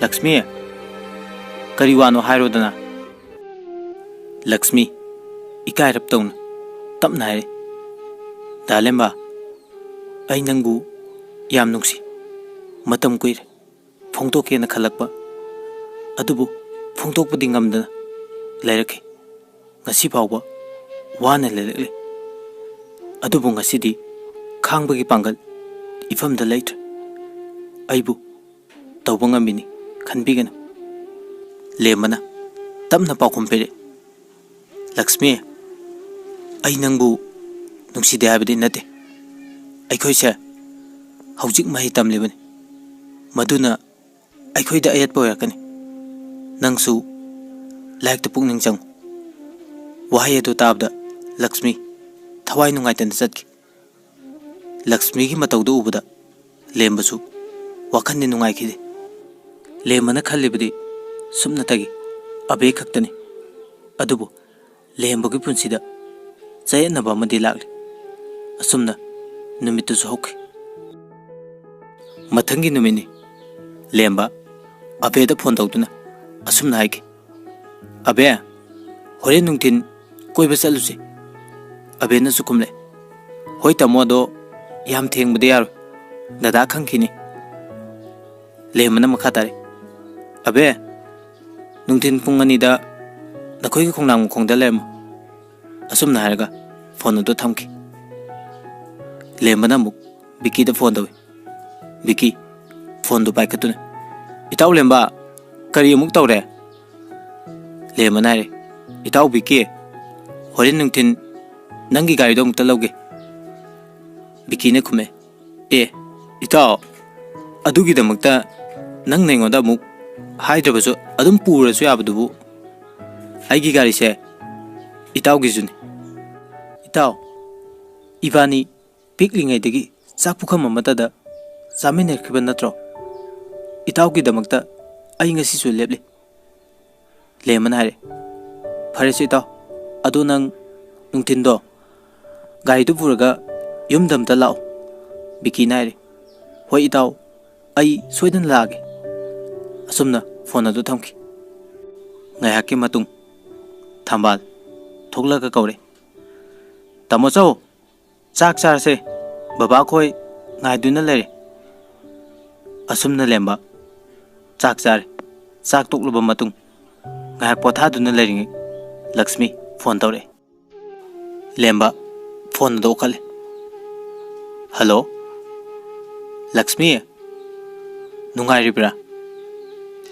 "ꯂꯛꯁꯃꯤ, ꯀꯔꯤ ꯋꯥꯅꯣ ꯍꯥꯏꯔꯣꯗꯅ?" ꯂꯛꯁꯃꯤ ꯏꯀꯥꯏꯔꯞ ꯇꯧꯅ ꯇꯞꯅ ꯍꯥꯏꯔꯛꯏ, "ꯗꯥ ꯂꯦꯝꯕ, ꯑꯩ ꯅꯪꯕꯨ ꯌꯥꯝ ꯅꯨꯡꯁꯤ꯫ ꯃꯇꯝ ꯀꯨꯏꯔꯦ ꯐꯣꯡꯗꯣꯛꯀꯦꯅ ꯈꯜꯂꯛꯄ, ꯑꯗꯨꯕꯨ ꯐꯣꯡꯗꯣꯛꯄꯗꯤ ꯉꯝꯗꯅ ꯂꯩꯔꯛꯈꯤ꯫ ꯉꯁꯤ ꯐꯥꯎꯕ ꯋꯥꯅ ꯂꯩꯔꯛꯂꯤ꯫ ꯑꯗꯨꯕꯨ ꯉꯁꯤꯗꯤ ꯈꯥꯡꯕꯒꯤ ꯄꯥꯡꯒꯜ ꯏꯐꯝꯗ ꯂꯩꯇ꯭ꯔꯦ꯫ ꯑꯩꯕꯨ ꯇꯧꯕ ꯉꯝꯃꯤꯅꯤ, ꯈꯟꯕꯤꯒꯅꯨ꯫ ꯂꯦꯝꯕꯅ ꯇꯞꯅ ꯄꯥꯎꯈꯨꯝ ꯄꯤꯔꯛꯏ, "ꯂꯛꯁꯃꯤ, ꯑꯩ ꯅꯪꯕꯨ ꯅꯨꯡꯁꯤꯗꯦ ꯍꯥꯏꯕꯗꯤ ꯅꯠꯇꯦ꯫ ꯑꯩꯈꯣꯏꯁꯦ ꯍꯧꯖꯤꯛ ꯃꯍꯩ ꯇꯝꯂꯤꯕꯅꯤ꯫ ꯃꯗꯨꯅ ꯑꯩꯈꯣꯏꯗ ꯑꯌꯦꯠꯄ ꯑꯣꯏꯔꯛꯀꯅꯤ꯫ ꯅꯪꯁꯨ ꯂꯥꯏꯔꯤꯛꯇ ꯄꯨꯛꯅꯤꯡ ꯆꯪꯉꯨ꯫" ꯋꯥꯍꯩ ꯑꯗꯨ ꯇꯥꯕꯗ ꯂꯛꯁꯃꯤ ꯊꯋꯥꯏ ꯅꯨꯡꯉꯥꯏꯇꯅ ꯆꯠꯈꯤ꯫ ꯂꯛꯁꯃꯤꯒꯤ ꯃꯇꯧꯗꯨ ꯎꯕꯗ ꯂꯦꯝꯕꯁꯨ ꯋꯥꯈꯜꯗꯤ ꯅꯨꯡꯉꯥꯏꯈꯤꯗꯦ꯫ ꯂꯦꯝꯕꯅ ꯈꯜꯂꯤꯕꯗꯤ ꯁꯨꯞꯅꯇꯒꯤ ꯑꯕꯦ ꯈꯛꯇꯅꯤ꯫ ꯑꯗꯨꯕꯨ ꯂꯦꯝꯕꯒꯤ ꯄꯨꯟꯁꯤꯗ ꯆꯌꯦꯠꯅꯕ ꯑꯃꯗꯤ ꯂꯥꯛꯂꯤ꯫ ꯑꯁꯨꯝꯅ ꯅꯨꯃꯤꯠꯇꯨꯁꯨ ꯍꯧꯈꯤ꯫ ꯃꯊꯪꯒꯤ ꯅꯨꯃꯤꯠꯅꯤ꯫ ꯂꯦꯝꯕ ꯑꯕꯦꯗ ꯐꯣꯟ ꯇꯧꯗꯨꯅ ꯑꯁꯨꯝꯅ ꯍꯥꯏꯈꯤ, "ꯑꯕꯦ, ꯍꯣꯔꯦꯟ ꯅꯨꯡꯊꯤꯟ ꯀꯣꯏꯕ ꯆꯠꯂꯨꯁꯤ꯫" ꯑꯕꯦꯅꯁꯨ ꯈꯨꯝꯂꯦ, "ꯍꯣꯏ ꯇꯥꯃꯣ, ꯑꯗꯣ ꯌꯥꯝ ꯊꯦꯡꯕꯗꯤ ꯌꯥꯔꯣꯏ, ꯗꯗꯥ ꯈꯪꯈꯤꯅꯤ꯫" ꯂꯦꯝꯕꯅ ꯃꯈꯥ ꯇꯥꯔꯦ, "ꯑꯕꯦ, ꯅꯨꯡꯊꯤꯟ ꯄꯨꯡ ꯑꯅꯤꯗ ꯅꯈꯣꯏꯒꯤ ꯈꯣꯡꯅꯥꯡ ꯃꯈꯣꯡꯗ ꯂꯩꯔꯝꯃꯨ꯫" ꯑꯁꯨꯝꯅ ꯍꯥꯏꯔꯒ ꯐꯣꯟ ꯑꯗꯨ ꯊꯝꯈꯤ꯫ ꯂꯦꯝꯕꯅ ꯑꯃꯨꯛ ꯕꯤꯀꯤꯗ ꯐꯣꯟ ꯇꯧꯏ꯫ ꯕꯤꯀꯤ ꯐꯣꯟꯗꯨ ꯄꯥꯏꯈꯠꯇꯨꯅ, "ꯏꯇꯥꯎ ꯂꯦꯝꯕ, ꯀꯔꯤ ꯑꯃꯨꯛ ꯇꯧꯔꯦ?" ꯂꯦꯝꯕꯅ ꯍꯥꯏꯔꯦ, "ꯏꯇꯥꯎ ꯕꯤꯀꯤ, ꯍꯣꯔꯦꯟ ꯅꯨꯡꯊꯤꯟ ꯅꯪꯒꯤ ꯒꯥꯔꯤꯗꯣ ꯑꯃꯨꯛꯇ ꯂꯧꯒꯦ꯫" ꯕꯤꯀꯤꯅ ꯈꯨꯝꯃꯦ, "ꯑꯦ, ꯏꯇꯥꯎ, ꯑꯗꯨꯒꯤꯗꯃꯛꯇ ꯅꯪꯅ ꯑꯩꯉꯣꯟꯗ ꯑꯃꯨꯛ ꯍꯥꯏꯗ꯭ꯔꯕꯁꯨ ꯑꯗꯨꯝ ꯄꯨꯔꯁꯨ ꯌꯥꯕꯗꯨꯕꯨ꯫ ꯑꯩꯒꯤ ꯒꯥꯔꯤꯁꯦ ꯏꯇꯥꯎꯒꯤꯁꯨꯅꯤ꯫ ꯏꯇꯥꯎ, ꯏꯕꯥꯅꯤ ꯄꯤꯛꯂꯤꯉꯩꯗꯒꯤ ꯆꯥꯛ ꯄꯨꯈꯝ ꯑꯃꯠꯇꯗ ꯆꯥꯃꯤꯟꯅꯈꯤꯕ ꯅꯠꯇ꯭ꯔꯣ? ꯏꯇꯥꯎꯒꯤꯗꯃꯛꯇ ꯑꯩ ꯉꯁꯤꯁꯨ ꯂꯦꯞꯂꯤ꯫" ꯂꯦꯝꯕꯅ ꯍꯥꯏꯔꯦ, "ꯐꯔꯦꯁꯦ ꯏꯇꯥꯎ, ꯑꯗꯣ ꯅꯪ ꯅꯨꯡꯊꯤꯟꯗꯣ ꯒꯥꯔꯤꯗꯨ ꯄꯨꯔꯒ ꯌꯨꯝꯗ ꯑꯝꯇ ꯂꯥꯛꯑꯣ꯫" ꯕꯤꯀꯤꯅ ꯍꯥꯏꯔꯦ, "ꯍꯣꯏ ꯏꯇꯥꯎ, ꯑꯩ ꯁꯣꯏꯗꯅ ꯂꯥꯛꯑꯒꯦ꯫" ꯑꯁꯨꯝꯅ ꯐꯣꯟ ꯑꯗꯨ ꯊꯝꯈꯤ꯫ ꯉꯥꯏꯍꯥꯛꯀꯤ ꯃꯇꯨꯡ ꯊꯝꯕꯥꯜ ꯊꯣꯛꯂꯒ ꯀꯧꯔꯦ, "ꯇꯥꯃꯣ ꯆꯧ, ꯆꯥꯛ ꯆꯥꯔꯁꯦ, ꯕꯕꯥꯈꯣꯏ ꯉꯥꯏꯗꯨꯅ ꯂꯩꯔꯦ꯫" ꯑꯁꯨꯝꯅ ꯂꯦꯝꯕ ꯆꯥꯛ ꯆꯥꯔꯦ꯫ ꯆꯥꯛ ꯇꯣꯛꯂꯕ ꯃꯇꯨꯡ ꯉꯥꯏꯍꯥꯛ ꯄꯣꯊꯥꯗꯨꯅ ꯂꯩꯔꯤꯉꯩ ꯂꯛꯁꯃꯤ ꯐꯣꯟ ꯇꯧꯔꯛꯑꯦ꯫ ꯂꯦꯝꯕ ꯐꯣꯟ ꯑꯗꯨ ꯂꯧꯈꯠꯂꯦ꯫ "ꯍꯜꯂꯣ, ꯂꯛꯁꯃꯤ?" "ꯅꯨꯡꯉꯥꯏꯔꯤꯕ꯭ꯔꯥ?"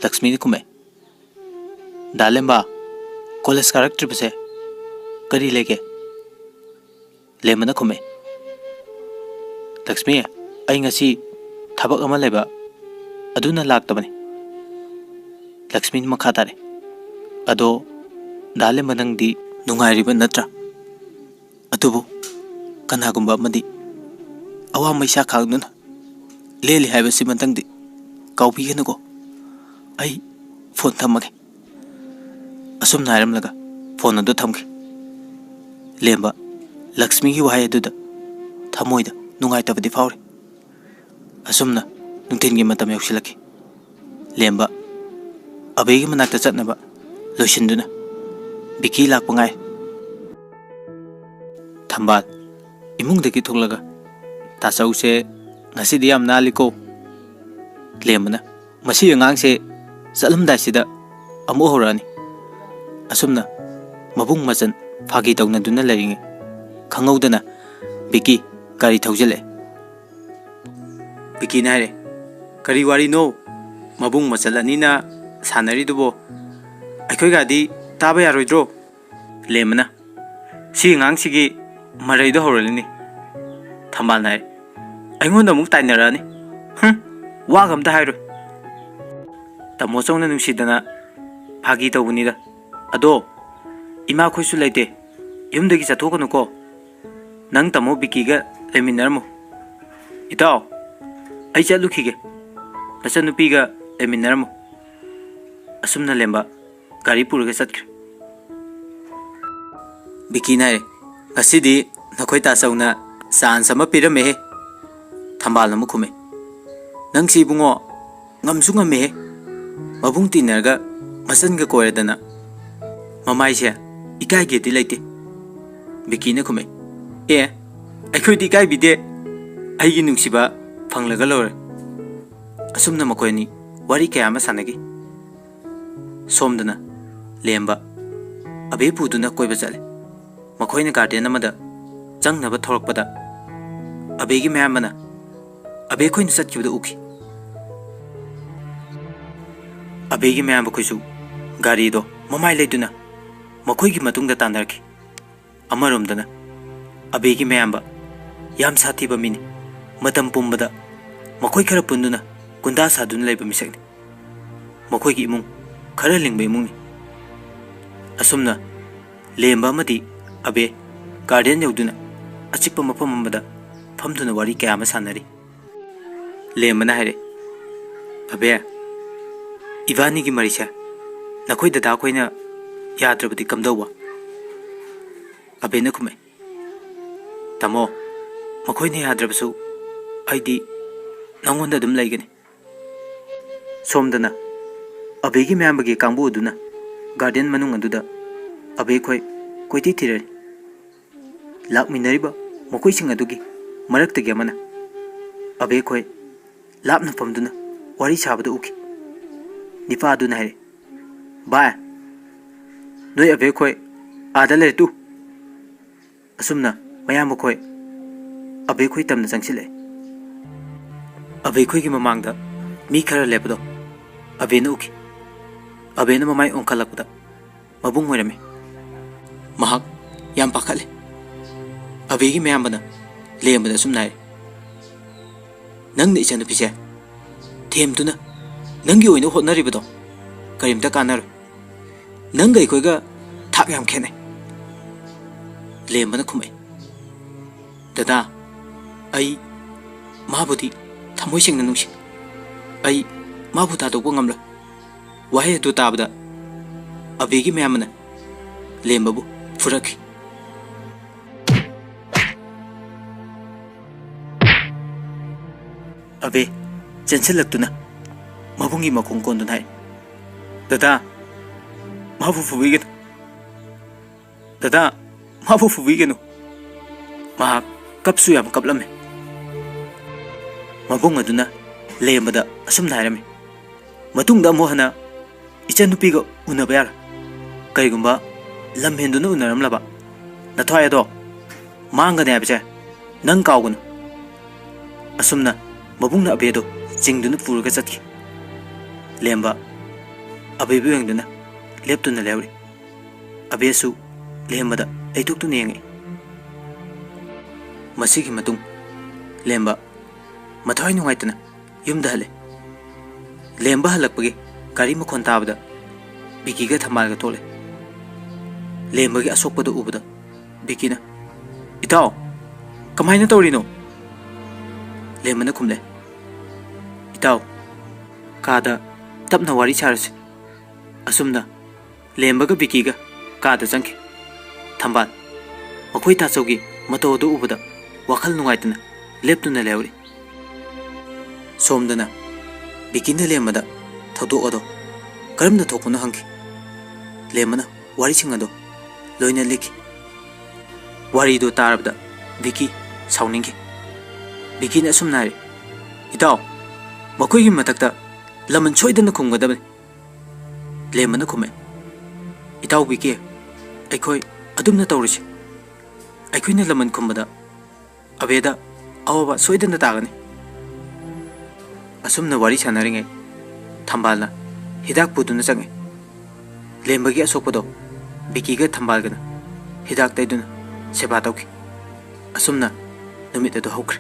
ꯂꯛꯁꯃꯤꯅ ꯈꯨꯝꯃꯦ꯫ "ꯗꯥ ꯂꯦꯝꯕ, ꯀꯣꯂꯦꯖ ꯀꯥꯔꯛꯇ꯭ꯔꯤꯕꯁꯦ ꯀꯔꯤ ꯂꯩꯒꯦ?" ꯂꯦꯝꯕꯅ ꯈꯨꯝꯃꯦ꯫ "ꯂꯛꯁꯃꯤ, ꯑꯩ ꯉꯁꯤ ꯊꯕꯛ ꯑꯃ ꯂꯩꯕ, ꯑꯗꯨꯅ ꯂꯥꯛꯇꯕꯅꯤ꯫" ꯂꯛꯁꯃꯤꯅ ꯃꯈꯥ ꯇꯥꯔꯦ, "ꯑꯗꯣ ꯗꯥ ꯂꯦꯝꯕ, ꯅꯪꯗꯤ ꯅꯨꯡꯉꯥꯏꯔꯤꯕ ꯅꯠꯇ꯭ꯔꯥ? ꯑꯗꯨꯕꯨ ꯀꯅꯥꯒꯨꯝꯕ ꯑꯃꯗꯤ ꯑꯋꯥ ꯃꯩꯁꯥ ꯈꯥꯡꯗꯨꯅ ꯂꯦꯜꯂꯤ ꯍꯥꯏꯕꯁꯤꯃꯇꯪꯗꯤ ꯀꯥꯎꯕꯤꯒꯅꯨꯀꯣ꯫ ꯑꯩ ꯐꯣꯟ ꯊꯝꯃꯒꯦ꯫" ꯑꯁꯨꯝꯅ ꯍꯥꯏꯔꯝꯂꯒ ꯐꯣꯟ ꯑꯗꯨ ꯊꯝꯈꯤ꯫ ꯂꯦꯝꯕ ꯂꯛꯁꯃꯤꯒꯤ ꯋꯥꯍꯩ ꯑꯗꯨꯗ ꯊꯃꯣꯏꯗ ꯅꯨꯡꯉꯥꯏꯇꯕꯗꯤ ꯐꯥꯎꯔꯤ꯫ ꯑꯁꯨꯝꯅ ꯅꯨꯡꯊꯤꯜꯒꯤ ꯃꯇꯝ ꯌꯧꯁꯤꯜꯂꯛꯈꯤ꯫ ꯂꯦꯝꯕ ꯑꯕꯦꯒꯤ ꯃꯅꯥꯛꯇ ꯆꯠꯅꯕ ꯂꯣꯏꯁꯤꯟꯗꯨꯅ ꯕꯤꯀꯤ ꯂꯥꯛꯄ ꯉꯥꯏ꯫ ꯊꯝꯕꯥꯜ ꯏꯃꯨꯡꯗꯒꯤ ꯊꯣꯛꯂꯒ, "ꯇꯥꯆꯧꯁꯦ ꯉꯁꯤꯗꯤ ꯌꯥꯝ ꯅꯥꯜꯂꯤꯀꯣ꯫" ꯂꯦꯝꯕꯅ, "ꯃꯁꯤ ꯑꯉꯥꯡꯁꯦ ꯆꯠꯂꯝꯗꯥꯏꯁꯤꯗ ꯑꯃꯨꯛ ꯍꯧꯔꯛꯑꯅꯤ꯫" ꯑꯁꯨꯝꯅ ꯃꯕꯨꯡ ꯃꯆꯟ ꯐꯥꯒꯤ ꯇꯧꯅꯗꯨꯅ ꯂꯩꯔꯤꯉꯩ, ꯈꯪꯍꯧꯗꯅ ꯕꯤꯀꯤ ꯒꯥꯔꯤ ꯊꯧꯖꯤꯜꯂꯛꯑꯦ꯫ ꯕꯤꯀꯤꯅ ꯍꯥꯏꯔꯦ, "ꯀꯔꯤ ꯋꯥꯔꯤꯅꯣ ꯃꯕꯨꯡ ꯃꯆꯜ ꯑꯅꯤꯅ ꯁꯥꯟꯅꯔꯤꯗꯨꯕꯣ? ꯑꯩꯈꯣꯏꯒꯗꯤ ꯇꯥꯕ ꯌꯥꯔꯣꯏꯗ꯭ꯔꯣ?" ꯂꯦꯝꯕꯅ, "ꯁꯤ ꯑꯉꯥꯡꯁꯤꯒꯤ ꯃꯔꯩꯗꯣ ꯍꯧꯔꯛꯂꯤꯅꯤ꯫" ꯊꯝꯕꯥꯜꯅ ꯍꯥꯏꯔꯦ, "ꯑꯩꯉꯣꯟꯗ ꯑꯃꯨꯛ ꯇꯥꯏꯅꯔꯛꯑꯅꯤ꯫ ꯍꯨꯝ, ꯋꯥꯒ ꯑꯝꯇ ꯍꯥꯏꯔꯣꯏ꯫ ꯇꯥꯃꯣ ꯆꯧꯅ ꯅꯨꯡꯁꯤꯗꯅ ꯐꯥꯒꯤ ꯇꯧꯕꯅꯤꯗ꯫ ꯑꯗꯣ ꯏꯃꯥꯈꯣꯏꯁꯨ ꯂꯩꯇꯦ, ꯌꯨꯝꯗꯒꯤ ꯆꯠꯊꯣꯛꯀꯅꯨꯀꯣ꯫ ꯅꯪ ꯇꯥꯃꯣ ꯕꯤꯀꯤꯒ ꯂꯩꯃꯤꯟꯅꯔꯝꯃꯨ꯫ ꯏꯇꯥꯎ, ꯑꯩ ꯆꯠꯂꯨꯈꯤꯒꯦ, ꯅꯆꯟꯅꯨꯄꯤꯒ ꯂꯩꯃꯤꯟꯅꯔꯝꯃꯨ꯫" ꯑꯁꯨꯝꯅ ꯂꯦꯝꯕ ꯒꯥꯔꯤ ꯄꯨꯔꯒ ꯆꯠꯈ꯭ꯔꯦ꯫ ꯕꯤꯀꯤꯅ ꯍꯥꯏꯔꯦ, "ꯉꯁꯤꯗꯤ ꯅꯈꯣꯏ ꯇꯥꯆꯧꯅ ꯆꯥꯟꯁ ꯑꯃ ꯄꯤꯔꯝꯃꯦꯍꯦ꯫" ꯊꯝꯕꯥꯜꯅ ꯑꯃꯨꯛ ꯈꯨꯝꯃꯦ, "ꯅꯪꯁꯤ ꯏꯕꯨꯡꯉꯣ ꯉꯝꯁꯨ ꯉꯝꯃꯦꯍꯦ꯫ ꯃꯕꯨꯡ ꯇꯤꯟꯅꯔꯒ ꯃꯆꯟꯒ ꯀꯣꯏꯔꯗꯅ꯫ ꯃꯃꯥꯏꯁꯦ ꯏꯀꯥꯏꯒꯦꯗꯤ ꯂꯩꯇꯦ꯫" ꯕꯤꯀꯤꯅ ꯈꯨꯝꯃꯦ, "ꯑꯦ, ꯑꯩꯈꯣꯏꯗꯤ ꯏꯀꯥꯏꯕꯤꯗꯦ꯫ ꯑꯩꯒꯤ ꯅꯨꯡꯁꯤꯕ ꯐꯪꯂꯒ ꯂꯣꯏꯔꯦ꯫" ꯑꯁꯨꯝꯅ ꯃꯈꯣꯏ ꯑꯅꯤ ꯋꯥꯔꯤ ꯀꯌꯥ ꯑꯃ ꯁꯥꯟꯅꯈꯤ꯫ ꯁꯣꯝꯗꯅ ꯂꯦꯝꯕ ꯑꯕꯦ ꯄꯨꯗꯨꯅ ꯀꯣꯏꯕ ꯆꯠꯂꯦ꯫ ꯃꯈꯣꯏꯅ ꯒꯥꯔꯗꯦꯟ ꯑꯃꯗ ꯆꯪꯅꯕ ꯊꯣꯔꯛꯄꯗ ꯑꯕꯦꯒꯤ ꯃꯌꯥꯝꯕꯅ ꯑꯕꯦ ꯈꯣꯏꯅ ꯆꯠꯈꯤꯕꯗꯨ ꯎꯈꯤ꯫ ꯑꯕꯦꯒꯤ ꯃꯌꯥꯝꯕꯈꯣꯏꯁꯨ ꯒꯥꯔꯤꯗꯣ ꯃꯃꯥꯏ ꯂꯩꯗꯨꯅ ꯃꯈꯣꯏꯒꯤ ꯃꯇꯨꯡꯗ ꯇꯥꯟꯅꯔꯛꯈꯤ꯫ ꯑꯃꯔꯣꯝꯗꯅ ꯑꯕꯦꯒꯤ ꯃꯌꯥꯝꯕ ꯌꯥꯝ ꯁꯥꯊꯤꯕ ꯃꯤꯅꯤ꯫ ꯃꯇꯝ ꯄꯨꯝꯕꯗ ꯃꯈꯣꯏ ꯈꯔ ꯄꯨꯟꯗꯨꯅ ꯒꯨꯟꯗꯥ ꯁꯥꯗꯨꯅ ꯂꯩꯕ ꯃꯤꯁꯛꯅꯤ꯫ ꯃꯈꯣꯏꯒꯤ ꯏꯃꯨꯡ ꯈꯔ ꯂꯤꯡꯕ ꯏꯃꯨꯡꯅꯤ꯫ ꯑꯁꯨꯝꯅ ꯂꯦꯝꯕ ꯑꯃꯗꯤ ꯑꯕꯦ ꯒꯥꯔꯗꯦꯟ ꯌꯧꯗꯨꯅ ꯑꯆꯤꯛꯄ ꯃꯐꯝ ꯑꯃꯗ ꯐꯝꯗꯨꯅ ꯋꯥꯔꯤ ꯀꯌꯥ ꯑꯃ ꯁꯥꯟꯅꯔꯤ꯫ ꯂꯦꯝꯕꯅ ꯍꯥꯏꯔꯦ, "ꯑꯕꯦ, ꯏꯕꯥꯅꯤꯒꯤ ꯃꯔꯤꯁꯦ ꯅꯈꯣꯏ ꯗꯗꯥꯈꯣꯏꯅ ꯌꯥꯗ꯭ꯔꯕꯗꯤ ꯀꯝꯗꯧꯕ?" ꯑꯕꯦꯅ ꯈꯨꯝꯃꯦ, "ꯇꯥꯃꯣ, ꯃꯈꯣꯏꯅ ꯌꯥꯗ꯭ꯔꯕꯁꯨ ꯑꯩꯗꯤ ꯅꯉꯣꯟꯗ ꯑꯗꯨꯝ ꯂꯩꯒꯅꯤ꯫" ꯁꯣꯝꯗꯅ ꯑꯕꯦꯒꯤ ꯃꯌꯥꯝꯕꯒꯤ ꯀꯥꯡꯕꯨ ꯑꯗꯨꯅ ꯒꯥꯔꯗꯦꯟ ꯃꯅꯨꯡ ꯑꯗꯨꯗ ꯑꯕꯦꯈꯣꯏ ꯀꯣꯏꯊꯤ ꯊꯤꯔꯔꯤ꯫ ꯂꯥꯛꯃꯤꯟꯅꯔꯤꯕ ꯃꯈꯣꯏꯁꯤꯡ ꯑꯗꯨꯒꯤ ꯃꯔꯛꯇꯒꯤ ꯑꯃꯅ ꯑꯕꯦꯈꯣꯏ ꯂꯥꯞꯅ ꯐꯝꯗꯨꯅ ꯋꯥꯔꯤ ꯁꯥꯕꯗꯨ ꯎꯈꯤ꯫ ꯅꯤꯄꯥ ꯑꯗꯨꯅ ꯍꯥꯏꯔꯛꯏ, "ꯚꯥꯏ, ꯅꯣꯏ ꯑꯕꯦꯈꯣꯏ ꯑꯥꯗ ꯂꯩꯔꯦ ꯇꯨ꯫" ꯑꯁꯨꯝꯅ ꯃꯌꯥꯝꯕ ꯈꯣꯏ ꯑꯕꯦꯈꯣꯏ ꯇꯝꯅ ꯆꯪꯁꯤꯜꯂꯛꯑꯦ꯫ ꯑꯕꯦꯈꯣꯏꯒꯤ ꯃꯃꯥꯡꯗ ꯃꯤ ꯈꯔ ꯂꯦꯞꯄꯗꯣ ꯑꯕꯦꯅ ꯎꯈꯤ꯫ ꯑꯕꯦꯅ ꯃꯃꯥꯏ ꯑꯣꯟꯈꯠꯂꯛꯄꯗ ꯃꯕꯨꯡ ꯑꯣꯏꯔꯝꯃꯤ꯫ ꯃꯍꯥꯛ ꯌꯥꯝ ꯄꯥꯈꯠꯂꯦ꯫ ꯑꯕꯦꯒꯤ ꯃꯌꯥꯝꯕꯅ ꯂꯦꯝꯕꯗ ꯑꯁꯨꯝꯅ ꯍꯥꯏꯔꯦ, "ꯅꯪꯅ ꯏꯆꯟꯅꯨꯄꯤꯁꯦ ꯊꯦꯝꯗꯨꯅ ꯅꯪꯒꯤ ꯑꯣꯏꯅ ꯍꯣꯠꯅꯔꯤꯕꯗꯣ ꯀꯔꯤꯝꯇ ꯀꯥꯟꯅꯔꯣꯏ꯫ ꯅꯪꯒ ꯑꯩꯈꯣꯏꯒ ꯊꯥꯛ ꯌꯥꯝ ꯈꯦꯠꯅꯩ꯫" ꯂꯦꯝꯕꯅ ꯈꯨꯝꯃꯛꯏ, "ꯗꯗꯥ, ꯑꯩ ꯃꯥꯕꯨꯗꯤ ꯊꯃꯣꯏ ꯁꯦꯡꯅ ꯅꯨꯡꯁꯤ꯫ ꯑꯩ ꯃꯥꯕꯨ ꯊꯥꯗꯣꯛꯄ ꯉꯝꯂꯣꯏ꯫" ꯋꯥꯍꯩ ꯑꯗꯨ ꯇꯥꯕꯗ ꯑꯕꯦꯒꯤ ꯃꯌꯥꯝꯕꯅ ꯂꯦꯝꯕꯕꯨ ꯐꯨꯔꯛꯈꯤ꯫ ꯑꯕꯦ ꯆꯦꯟꯁꯤꯜꯂꯛꯇꯨꯅ ꯃꯕꯨꯡꯒꯤ ꯃꯈꯣꯡ ꯀꯣꯟꯗꯨꯅ ꯍꯥꯏ, "ꯗꯗꯥ, ꯃꯥꯕꯨ ꯐꯨꯕꯤꯒꯅꯨ꯫ ꯗꯗꯥ, ꯃꯥꯕꯨ ꯐꯨꯕꯤꯒꯅꯨ꯫" ꯃꯍꯥꯛ ꯀꯞꯁꯨ ꯌꯥꯝ ꯀꯞꯂꯝꯃꯤ꯫ ꯃꯕꯨꯡ ꯑꯗꯨꯅ ꯂꯦꯝꯕꯗ ꯑꯁꯨꯝꯅ ꯍꯥꯏꯔꯝꯃꯤ, "ꯃꯇꯨꯡꯗ ꯑꯃꯨꯛ ꯍꯟꯅ ꯏꯆꯟꯅꯨꯄꯤꯒ ꯎꯅꯕ ꯌꯥꯔꯣꯏ꯫ ꯀꯔꯤꯒꯨꯝꯕ ꯂꯝ ꯍꯦꯟꯗꯨꯅ ꯎꯅꯔꯝꯂꯕ ꯅꯊ꯭ꯋꯥꯏ ꯑꯗꯣ ꯃꯥꯡꯒꯅꯤ ꯍꯥꯏꯕꯁꯦ ꯅꯪ ꯀꯥꯎꯒꯅꯨ꯫" ꯑꯁꯨꯝꯅ ꯃꯕꯨꯡꯅ ꯑꯕꯦꯗꯣ ꯆꯤꯡꯗꯨꯅ ꯄꯨꯔꯒ ꯆꯠꯈꯤ꯫ ꯂꯦꯝꯕ ꯑꯕꯦꯕꯨ ꯌꯦꯡꯗꯨꯅ ꯂꯦꯞꯇꯨꯅ ꯂꯩꯍꯧꯔꯤ꯫ ꯑꯕꯦꯁꯨ ꯂꯦꯝꯕꯗ ꯂꯩꯊꯣꯛꯇꯨꯅ ꯌꯦꯡꯉꯛꯏ꯫ ꯃꯁꯤꯒꯤ ꯃꯇꯨꯡ ꯂꯦꯝꯕ ꯃꯊ꯭ꯋꯥꯏ ꯅꯨꯡꯉꯥꯏꯇꯅ ꯌꯨꯝꯗ ꯍꯜꯂꯦ꯫ ꯂꯦꯝꯕ ꯍꯜꯂꯛꯄꯒꯤ ꯒꯥꯔꯤ ꯃꯈꯣꯟ ꯇꯥꯕꯗ ꯕꯤꯀꯤꯒ ꯊꯝꯕꯥꯜꯒ ꯊꯣꯛꯂꯦ꯫ ꯂꯦꯝꯕꯒꯤ ꯑꯁꯣꯛꯄꯗꯨ ꯎꯕꯗ ꯕꯤꯀꯤꯅ, "ꯏꯇꯥꯎ, ꯀꯃꯥꯏꯅ ꯇꯧꯔꯤꯅꯣ?" ꯂꯦꯝꯕꯅ ꯈꯨꯝꯂꯦ, "ꯏꯇꯥꯎ, ꯀꯥꯗ ꯇꯞꯅ ꯋꯥꯔꯤ ꯁꯥꯔꯁꯤ꯫" ꯑꯁꯨꯝꯅ ꯂꯦꯝꯕꯒ ꯕꯤꯀꯤꯒ ꯀꯥꯗ ꯆꯪꯈꯤ꯫ ꯊꯝꯕꯥꯜ ꯃꯈꯣꯏ ꯇꯥꯆꯧꯒꯤ ꯃꯇꯧ ꯑꯗꯨ ꯎꯕꯗ ꯋꯥꯈꯜ ꯅꯨꯡꯉꯥꯏꯇꯅ ꯂꯦꯞꯇꯨꯅ ꯂꯩꯍꯧꯔꯤ꯫ ꯁꯣꯝꯗꯅ ꯕꯤꯀꯤꯅ ꯂꯦꯝꯕꯗ ꯊꯧꯗꯣꯛ ꯑꯗꯣ ꯀꯔꯝꯅ ꯊꯣꯛꯄꯅꯣ ꯍꯪꯈꯤ꯫ ꯂꯦꯝꯕꯅ ꯋꯥꯔꯤꯁꯤꯡ ꯑꯗꯣ ꯂꯣꯏꯅ ꯂꯤꯈꯤ꯫ ꯋꯥꯔꯤꯗꯨ ꯇꯥꯔꯕꯗ ꯕꯤꯀꯤ ꯁꯥꯎꯅꯤꯡꯈꯤ꯫ ꯕꯤꯀꯤꯅ ꯑꯁꯨꯝꯅ ꯍꯥꯏꯔꯤ, "ꯏꯇꯥꯎ, ꯃꯈꯣꯏꯒꯤ ꯃꯊꯛꯇ ꯂꯃꯟ ꯁꯣꯏꯗꯅ ꯈꯨꯝꯒꯗꯕꯅꯤ꯫" ꯂꯦꯝꯕꯅ ꯈꯨꯝꯃꯦ, "ꯏꯇꯥꯎ ꯕꯤꯀꯤ, ꯑꯩꯈꯣꯏ ꯑꯗꯨꯝꯅ ꯇꯧꯔꯁꯤ꯫ ꯑꯩꯈꯣꯏꯅ ꯂꯃꯟ ꯈꯨꯝꯕꯗ ꯑꯕꯦꯗ ꯑꯋꯥꯕ ꯁꯣꯏꯗꯅ ꯇꯥꯒꯅꯤ꯫" ꯑꯁꯨꯝꯅ ꯋꯥꯔꯤ ꯁꯥꯟꯅꯔꯤꯉꯩ ꯊꯝꯕꯥꯜꯅ ꯍꯤꯗꯥꯛ ꯄꯨꯗꯨꯅ ꯆꯪꯉꯤ꯫ ꯂꯦꯝꯕꯒꯤ ꯑꯁꯣꯛꯄꯗꯣ ꯕꯤꯀꯤꯒ ꯊꯝꯕꯥꯜꯒꯅ ꯍꯤꯗꯥꯛ ꯇꯩꯗꯨꯅ ꯁꯦꯕꯥ ꯇꯧꯈꯤ꯫ ꯑꯁꯨꯝꯅ ꯅꯨꯃꯤꯠ ꯑꯗꯨ ꯍꯧꯈ꯭ꯔꯦ꯫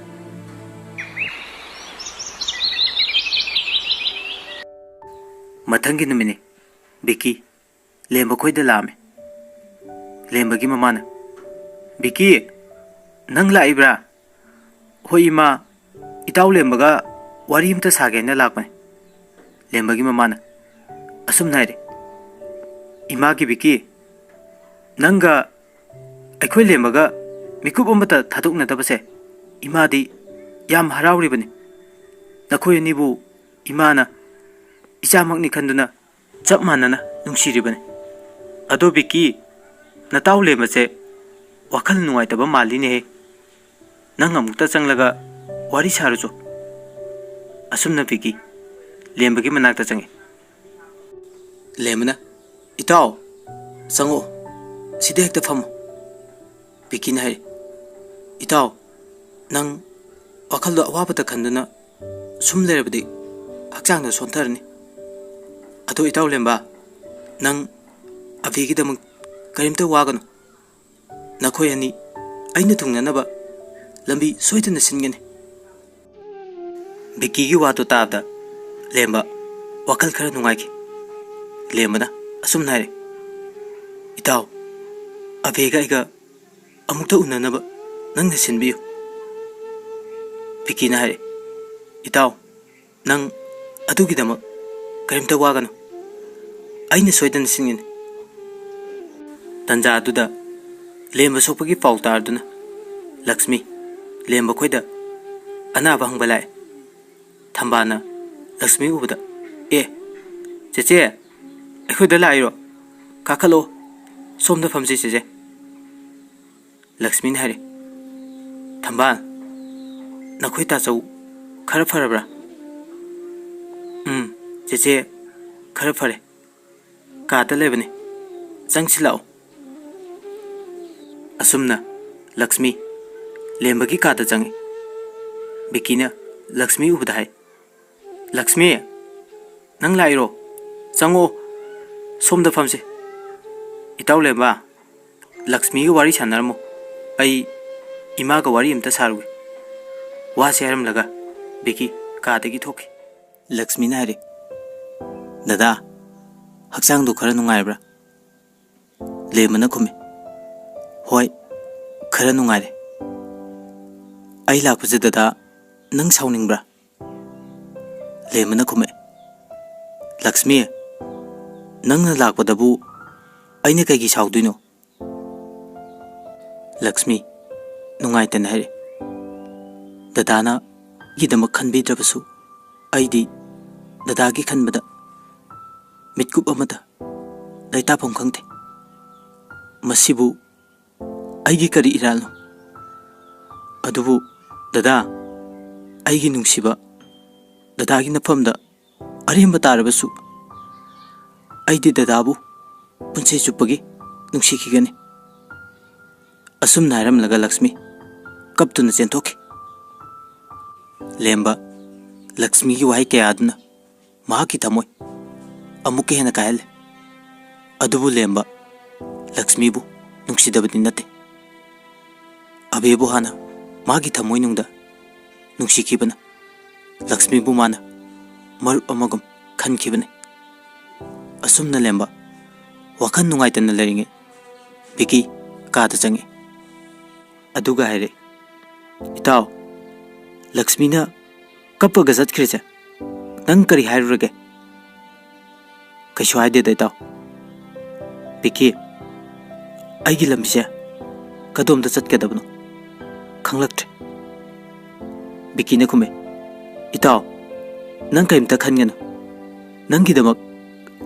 ꯃꯊꯪꯒꯤ ꯅꯨꯃꯤꯠꯅꯤ꯫ ꯕꯤꯀꯤ ꯂꯦꯝꯕ ꯈꯣꯏꯗ ꯂꯥꯛꯑꯝꯃꯤ꯫ ꯂꯦꯝꯕꯒꯤ ꯃꯃꯥꯅ, "ꯕꯤꯀꯤ, ꯅꯪ ꯂꯥꯛꯏꯕ꯭ꯔꯥ?" "ꯍꯣꯏ ꯏꯃꯥ, ꯏꯇꯥꯎ ꯂꯦꯝꯕꯒ ꯋꯥꯔꯤ ꯑꯝꯇ ꯁꯥꯒꯦꯅ ꯂꯥꯛꯄꯅꯤ꯫" ꯂꯦꯝꯕꯒꯤ ꯃꯃꯥꯅ ꯑꯁꯨꯝꯅ ꯍꯥꯏꯔꯦ, "ꯏꯃꯥꯒꯤ ꯕꯤꯀꯤ, ꯅꯪꯒ ꯑꯩꯈꯣꯏ ꯂꯦꯝꯕꯒ ꯃꯤꯀꯨꯞ ꯑꯃꯠꯇ ꯊꯥꯗꯣꯛꯅꯗꯕꯁꯦ ꯏꯃꯥꯗꯤ ꯌꯥꯝ ꯍꯔꯥꯎꯔꯤꯕꯅꯤ꯫ ꯅꯈꯣꯏ ꯑꯅꯤꯕꯨ ꯏꯃꯥꯅ ꯏꯆꯥꯃꯛꯅꯤ ꯈꯟꯗꯨꯅ ꯆꯞ ꯃꯥꯟꯅꯅ ꯅꯨꯡꯁꯤꯔꯤꯕꯅꯤ꯫ ꯑꯗꯣ ꯕꯤꯀꯤ, ꯅꯇꯥꯎ ꯂꯦꯝꯕꯁꯦ ꯋꯥꯈꯜ ꯅꯨꯡꯉꯥꯏꯇꯕ ꯃꯥꯜꯂꯤꯅꯦꯍꯦ꯫ ꯅꯪ ꯑꯃꯨꯛꯇ ꯆꯪꯂꯒ ꯋꯥꯔꯤ ꯁꯥꯔꯨꯆꯣ꯫" ꯑꯁꯨꯝꯅ ꯕꯤꯀꯤ ꯂꯦꯝꯕꯒꯤ ꯃꯅꯥꯛꯇ ꯆꯪꯉꯤ꯫ ꯂꯦꯝꯕꯅ, "ꯏꯇꯥꯎ, ꯆꯪꯉꯛꯑꯣ, ꯁꯤꯗ ꯍꯦꯛꯇ ꯐꯝꯃꯣ꯫" ꯕꯤꯀꯤꯅ ꯍꯥꯏꯔꯤ, "ꯏꯇꯥꯎ, ꯅꯪ ꯋꯥꯈꯜꯗꯣ ꯑꯋꯥꯕꯇ ꯈꯟꯗꯨꯅ ꯁꯨꯝ ꯂꯩꯔꯕꯗꯤ ꯍꯛꯆꯥꯡꯗꯣ ꯁꯣꯟꯊꯔꯅꯤ꯫ ꯑꯗꯣ ꯏꯇꯥꯎ ꯂꯦꯝꯕ, ꯅꯪ ꯑꯕꯤꯒꯤꯗꯃꯛ ꯀꯔꯤꯝꯇ ꯋꯥꯒꯅꯨ꯫ ꯅꯈꯣꯏ ꯑꯅꯤ ꯑꯩꯅ ꯊꯨꯡꯅꯅꯕ ꯂꯝꯕꯤ ꯁꯣꯏꯗꯅ ꯁꯤꯟꯒꯅꯤ꯫ ꯕꯤꯀꯤꯒꯤ ꯋꯥꯗꯨ ꯇꯥꯕꯗ ꯂꯦꯝꯕ ꯋꯥꯈꯜ ꯈꯔ ꯅꯨꯡꯉꯥꯏꯈꯤ꯫ ꯂꯦꯝꯕꯅ ꯑꯁꯨꯝꯅ ꯍꯥꯏꯔꯦ, "ꯏꯇꯥꯎ, ꯑꯕꯤꯒ ꯑꯩꯒ ꯑꯃꯨꯛꯇ ꯎꯅꯅꯕ ꯅꯪꯅ ꯁꯤꯟꯕꯤꯌꯨ꯫" ꯕꯤꯀꯤꯅ ꯍꯥꯏꯔꯦ, "ꯏꯇꯥꯎ, ꯅꯪ ꯑꯗꯨꯒꯤꯗꯃꯛ ꯀꯔꯤꯝꯇ ꯋꯥꯒꯅꯨ꯫ ꯑꯩꯅ ꯁꯣꯏꯗꯅ ꯁꯤꯟꯒꯅꯤ꯫" ꯇꯟꯖꯥ ꯑꯗꯨꯗ ꯂꯦꯝꯕ ꯁꯣꯛꯄꯒꯤ ꯄꯥꯎ ꯇꯥꯔꯗꯨꯅ ꯂꯛꯁꯃꯤ ꯂꯦꯝꯕ ꯈꯣꯏꯗ ꯑꯅꯥꯕ ꯍꯪꯕ ꯂꯥꯛꯑꯦ꯫ ꯊꯝꯕꯥꯜꯅ ꯂꯛꯁꯃꯤ ꯎꯕꯗ, "ꯑꯦ, ꯆꯦꯆꯦ, ꯑꯩꯈꯣꯏꯗ ꯂꯥꯛꯏꯔꯣ? ꯀꯥꯈꯠꯂꯣ, ꯁꯣꯝꯗ ꯐꯝꯁꯤ ꯆꯦꯆꯦ꯫" ꯂꯛꯁꯃꯤꯅ ꯍꯥꯏꯔꯦ, "ꯊꯝꯕꯥꯜ, ꯅꯈꯣꯏ ꯇꯥꯆꯧ ꯈꯔ ꯐꯔꯕ꯭ꯔꯥ?" "ꯎꯝ, ꯆꯦꯆꯦ, ꯈꯔ ꯐꯔꯦ꯫ ꯀꯥꯗ ꯂꯩꯕꯅꯦ, ꯆꯪꯁꯤꯜꯂꯛꯑꯣ꯫" ꯑꯁꯨꯝꯅ ꯂꯛꯁꯃꯤ ꯂꯦꯝꯕꯒꯤ ꯀꯥꯗ ꯆꯪꯉꯤ꯫ ꯕꯤꯀꯤꯅ ꯂꯛꯁꯃꯤ ꯎꯕꯗ ꯍꯥꯏ, "ꯂꯛꯁꯃꯤ, ꯅꯪ ꯂꯥꯛꯏꯔꯣ? ꯆꯪꯉꯣ, ꯁꯣꯝꯗ ꯐꯝꯁꯦ꯫" "ꯏꯇꯥꯎ ꯂꯦꯝꯕ, ꯂꯛꯁꯃꯤꯒ ꯋꯥꯔꯤ ꯁꯥꯟꯅꯔꯝꯃꯣ, ꯑꯩ ꯏꯃꯥꯒ ꯋꯥꯔꯤ ꯑꯝꯇ ꯁꯥꯔꯨꯒꯦ꯫" ꯋꯥꯁꯦ ꯍꯥꯏꯔꯝꯂꯒ ꯕꯤꯀꯤ ꯀꯥꯗꯒꯤ ꯊꯣꯛꯈꯤ꯫ ꯂꯛꯁꯃꯤꯅ ꯍꯥꯏꯔꯦ, "ꯗꯗꯥ, ꯍꯛꯆꯥꯡꯗꯨ ꯈꯔ ꯅꯨꯡꯉꯥꯏꯕ꯭ꯔꯥ?" ꯂꯦꯝꯕꯅ ꯈꯨꯝꯃꯤ, "ꯍꯣꯏ, ꯈꯔ ꯅꯨꯡꯉꯥꯏꯔꯦ꯫ ꯑꯩ ꯂꯥꯛꯄꯁꯦ ꯗꯗꯥ ꯅꯪ ꯁꯥꯎꯅꯤꯡꯕ꯭ꯔꯥ?" ꯂꯦꯝꯕꯅ ꯈꯨꯝꯃꯛꯑꯦ, "ꯂꯛꯁꯃꯤ, ꯅꯪꯅ ꯂꯥꯛꯄꯗꯕꯨ ꯑꯩꯅ ꯀꯩꯒꯤ ꯁꯥꯎꯗꯣꯏꯅꯣ?" ꯂꯛꯁꯃꯤ ꯅꯨꯡꯉꯥꯏꯇꯅ ꯍꯥꯏꯔꯛꯑꯦ, "ꯗꯗꯥꯅ ꯑꯩꯒꯤꯗꯃꯛ ꯈꯟꯕꯤꯗ꯭ꯔꯕꯁꯨ ꯑꯩꯗꯤ ꯗꯗꯥꯒꯤ ꯈꯟꯕꯗ ꯃꯤꯠꯀꯨꯞ ꯑꯃꯗ ꯂꯩꯇꯥꯐꯝ ꯈꯪꯗꯦ꯫ ꯃꯁꯤꯕꯨ ꯑꯩꯒꯤ ꯀꯔꯤ ꯏꯔꯥꯜꯅꯣ? ꯑꯗꯨꯕꯨ ꯗꯗꯥ, ꯑꯩꯒꯤ ꯅꯨꯡꯁꯤꯕ, ꯗꯗꯥꯒꯤ ꯅꯐꯝꯗ ꯑꯔꯦꯝꯕ ꯇꯥꯔꯕꯁꯨ ꯑꯩꯗꯤ ꯗꯗꯥꯕꯨ ꯄꯨꯟꯁꯤ ꯆꯨꯞꯄꯒꯤ ꯅꯨꯡꯁꯤꯈꯤꯒꯅꯤ꯫" ꯑꯁꯨꯝꯅ ꯍꯥꯏꯔꯝꯂꯒ ꯂꯛꯁꯃꯤ ꯀꯞꯇꯨꯅ ꯆꯦꯟꯊꯣꯛꯈꯤ꯫ ꯂꯦꯝꯕ ꯂꯛꯁꯃꯤꯒꯤ ꯋꯥꯍꯩ ꯀꯌꯥ ꯑꯗꯨꯅ ꯃꯍꯥꯛꯀꯤ ꯊꯃꯣꯏ ꯑꯃꯨꯛꯀ ꯍꯦꯟꯅ ꯀꯥꯏꯍꯜꯂꯦ꯫ ꯑꯗꯨꯕꯨ ꯂꯦꯝꯕ ꯂꯛꯁꯃꯤꯕꯨ ꯅꯨꯡꯁꯤꯗꯕꯗꯤ ꯅꯠꯇꯦ꯫ ꯑꯕꯦꯕꯨ ꯍꯥꯟꯅ ꯃꯥꯒꯤ ꯊꯃꯣꯏꯅꯨꯡꯗ ꯅꯨꯡꯁꯤꯈꯤꯕꯅ ꯂꯛꯁꯃꯤꯕꯨ ꯃꯥꯅ ꯃꯔꯨꯞ ꯑꯃꯒꯨꯝ ꯈꯟꯈꯤꯕꯅꯤ꯫ ꯑꯁꯨꯝꯅ ꯂꯦꯝꯕ ꯋꯥꯈꯜ ꯅꯨꯡꯉꯥꯏꯇꯅ ꯂꯩꯔꯤꯉꯩ ꯕꯤꯀꯤ ꯀꯥꯗ ꯆꯪꯉꯤ꯫ ꯑꯗꯨꯒ ꯍꯥꯏꯔꯦ, "ꯏꯇꯥꯎ, ꯂꯛꯁꯃꯤꯅ ꯀꯞꯄꯒ ꯆꯠꯈ꯭ꯔꯤꯁꯦ ꯅꯪ ꯀꯔꯤ ꯍꯥꯏꯔꯨꯔꯒꯦ?" "ꯀꯩꯁꯨ ꯍꯥꯏꯗꯦꯗ, ꯏꯇꯥꯎ꯫ ꯕꯤꯀꯤ, ꯑꯩꯒꯤ ꯂꯝꯕꯤꯁꯦ ꯀꯗꯣꯝꯗ ꯆꯠꯀꯗꯕꯅꯣ ꯈꯪꯂꯛꯇ꯭ꯔꯦ꯫" ꯕꯤꯀꯤꯅ ꯈꯨꯝꯃꯦ, "ꯏꯇꯥꯎ, ꯅꯪ ꯀꯔꯤꯝꯇ ꯈꯟꯒꯅꯨ꯫ ꯅꯪꯒꯤꯗꯃꯛ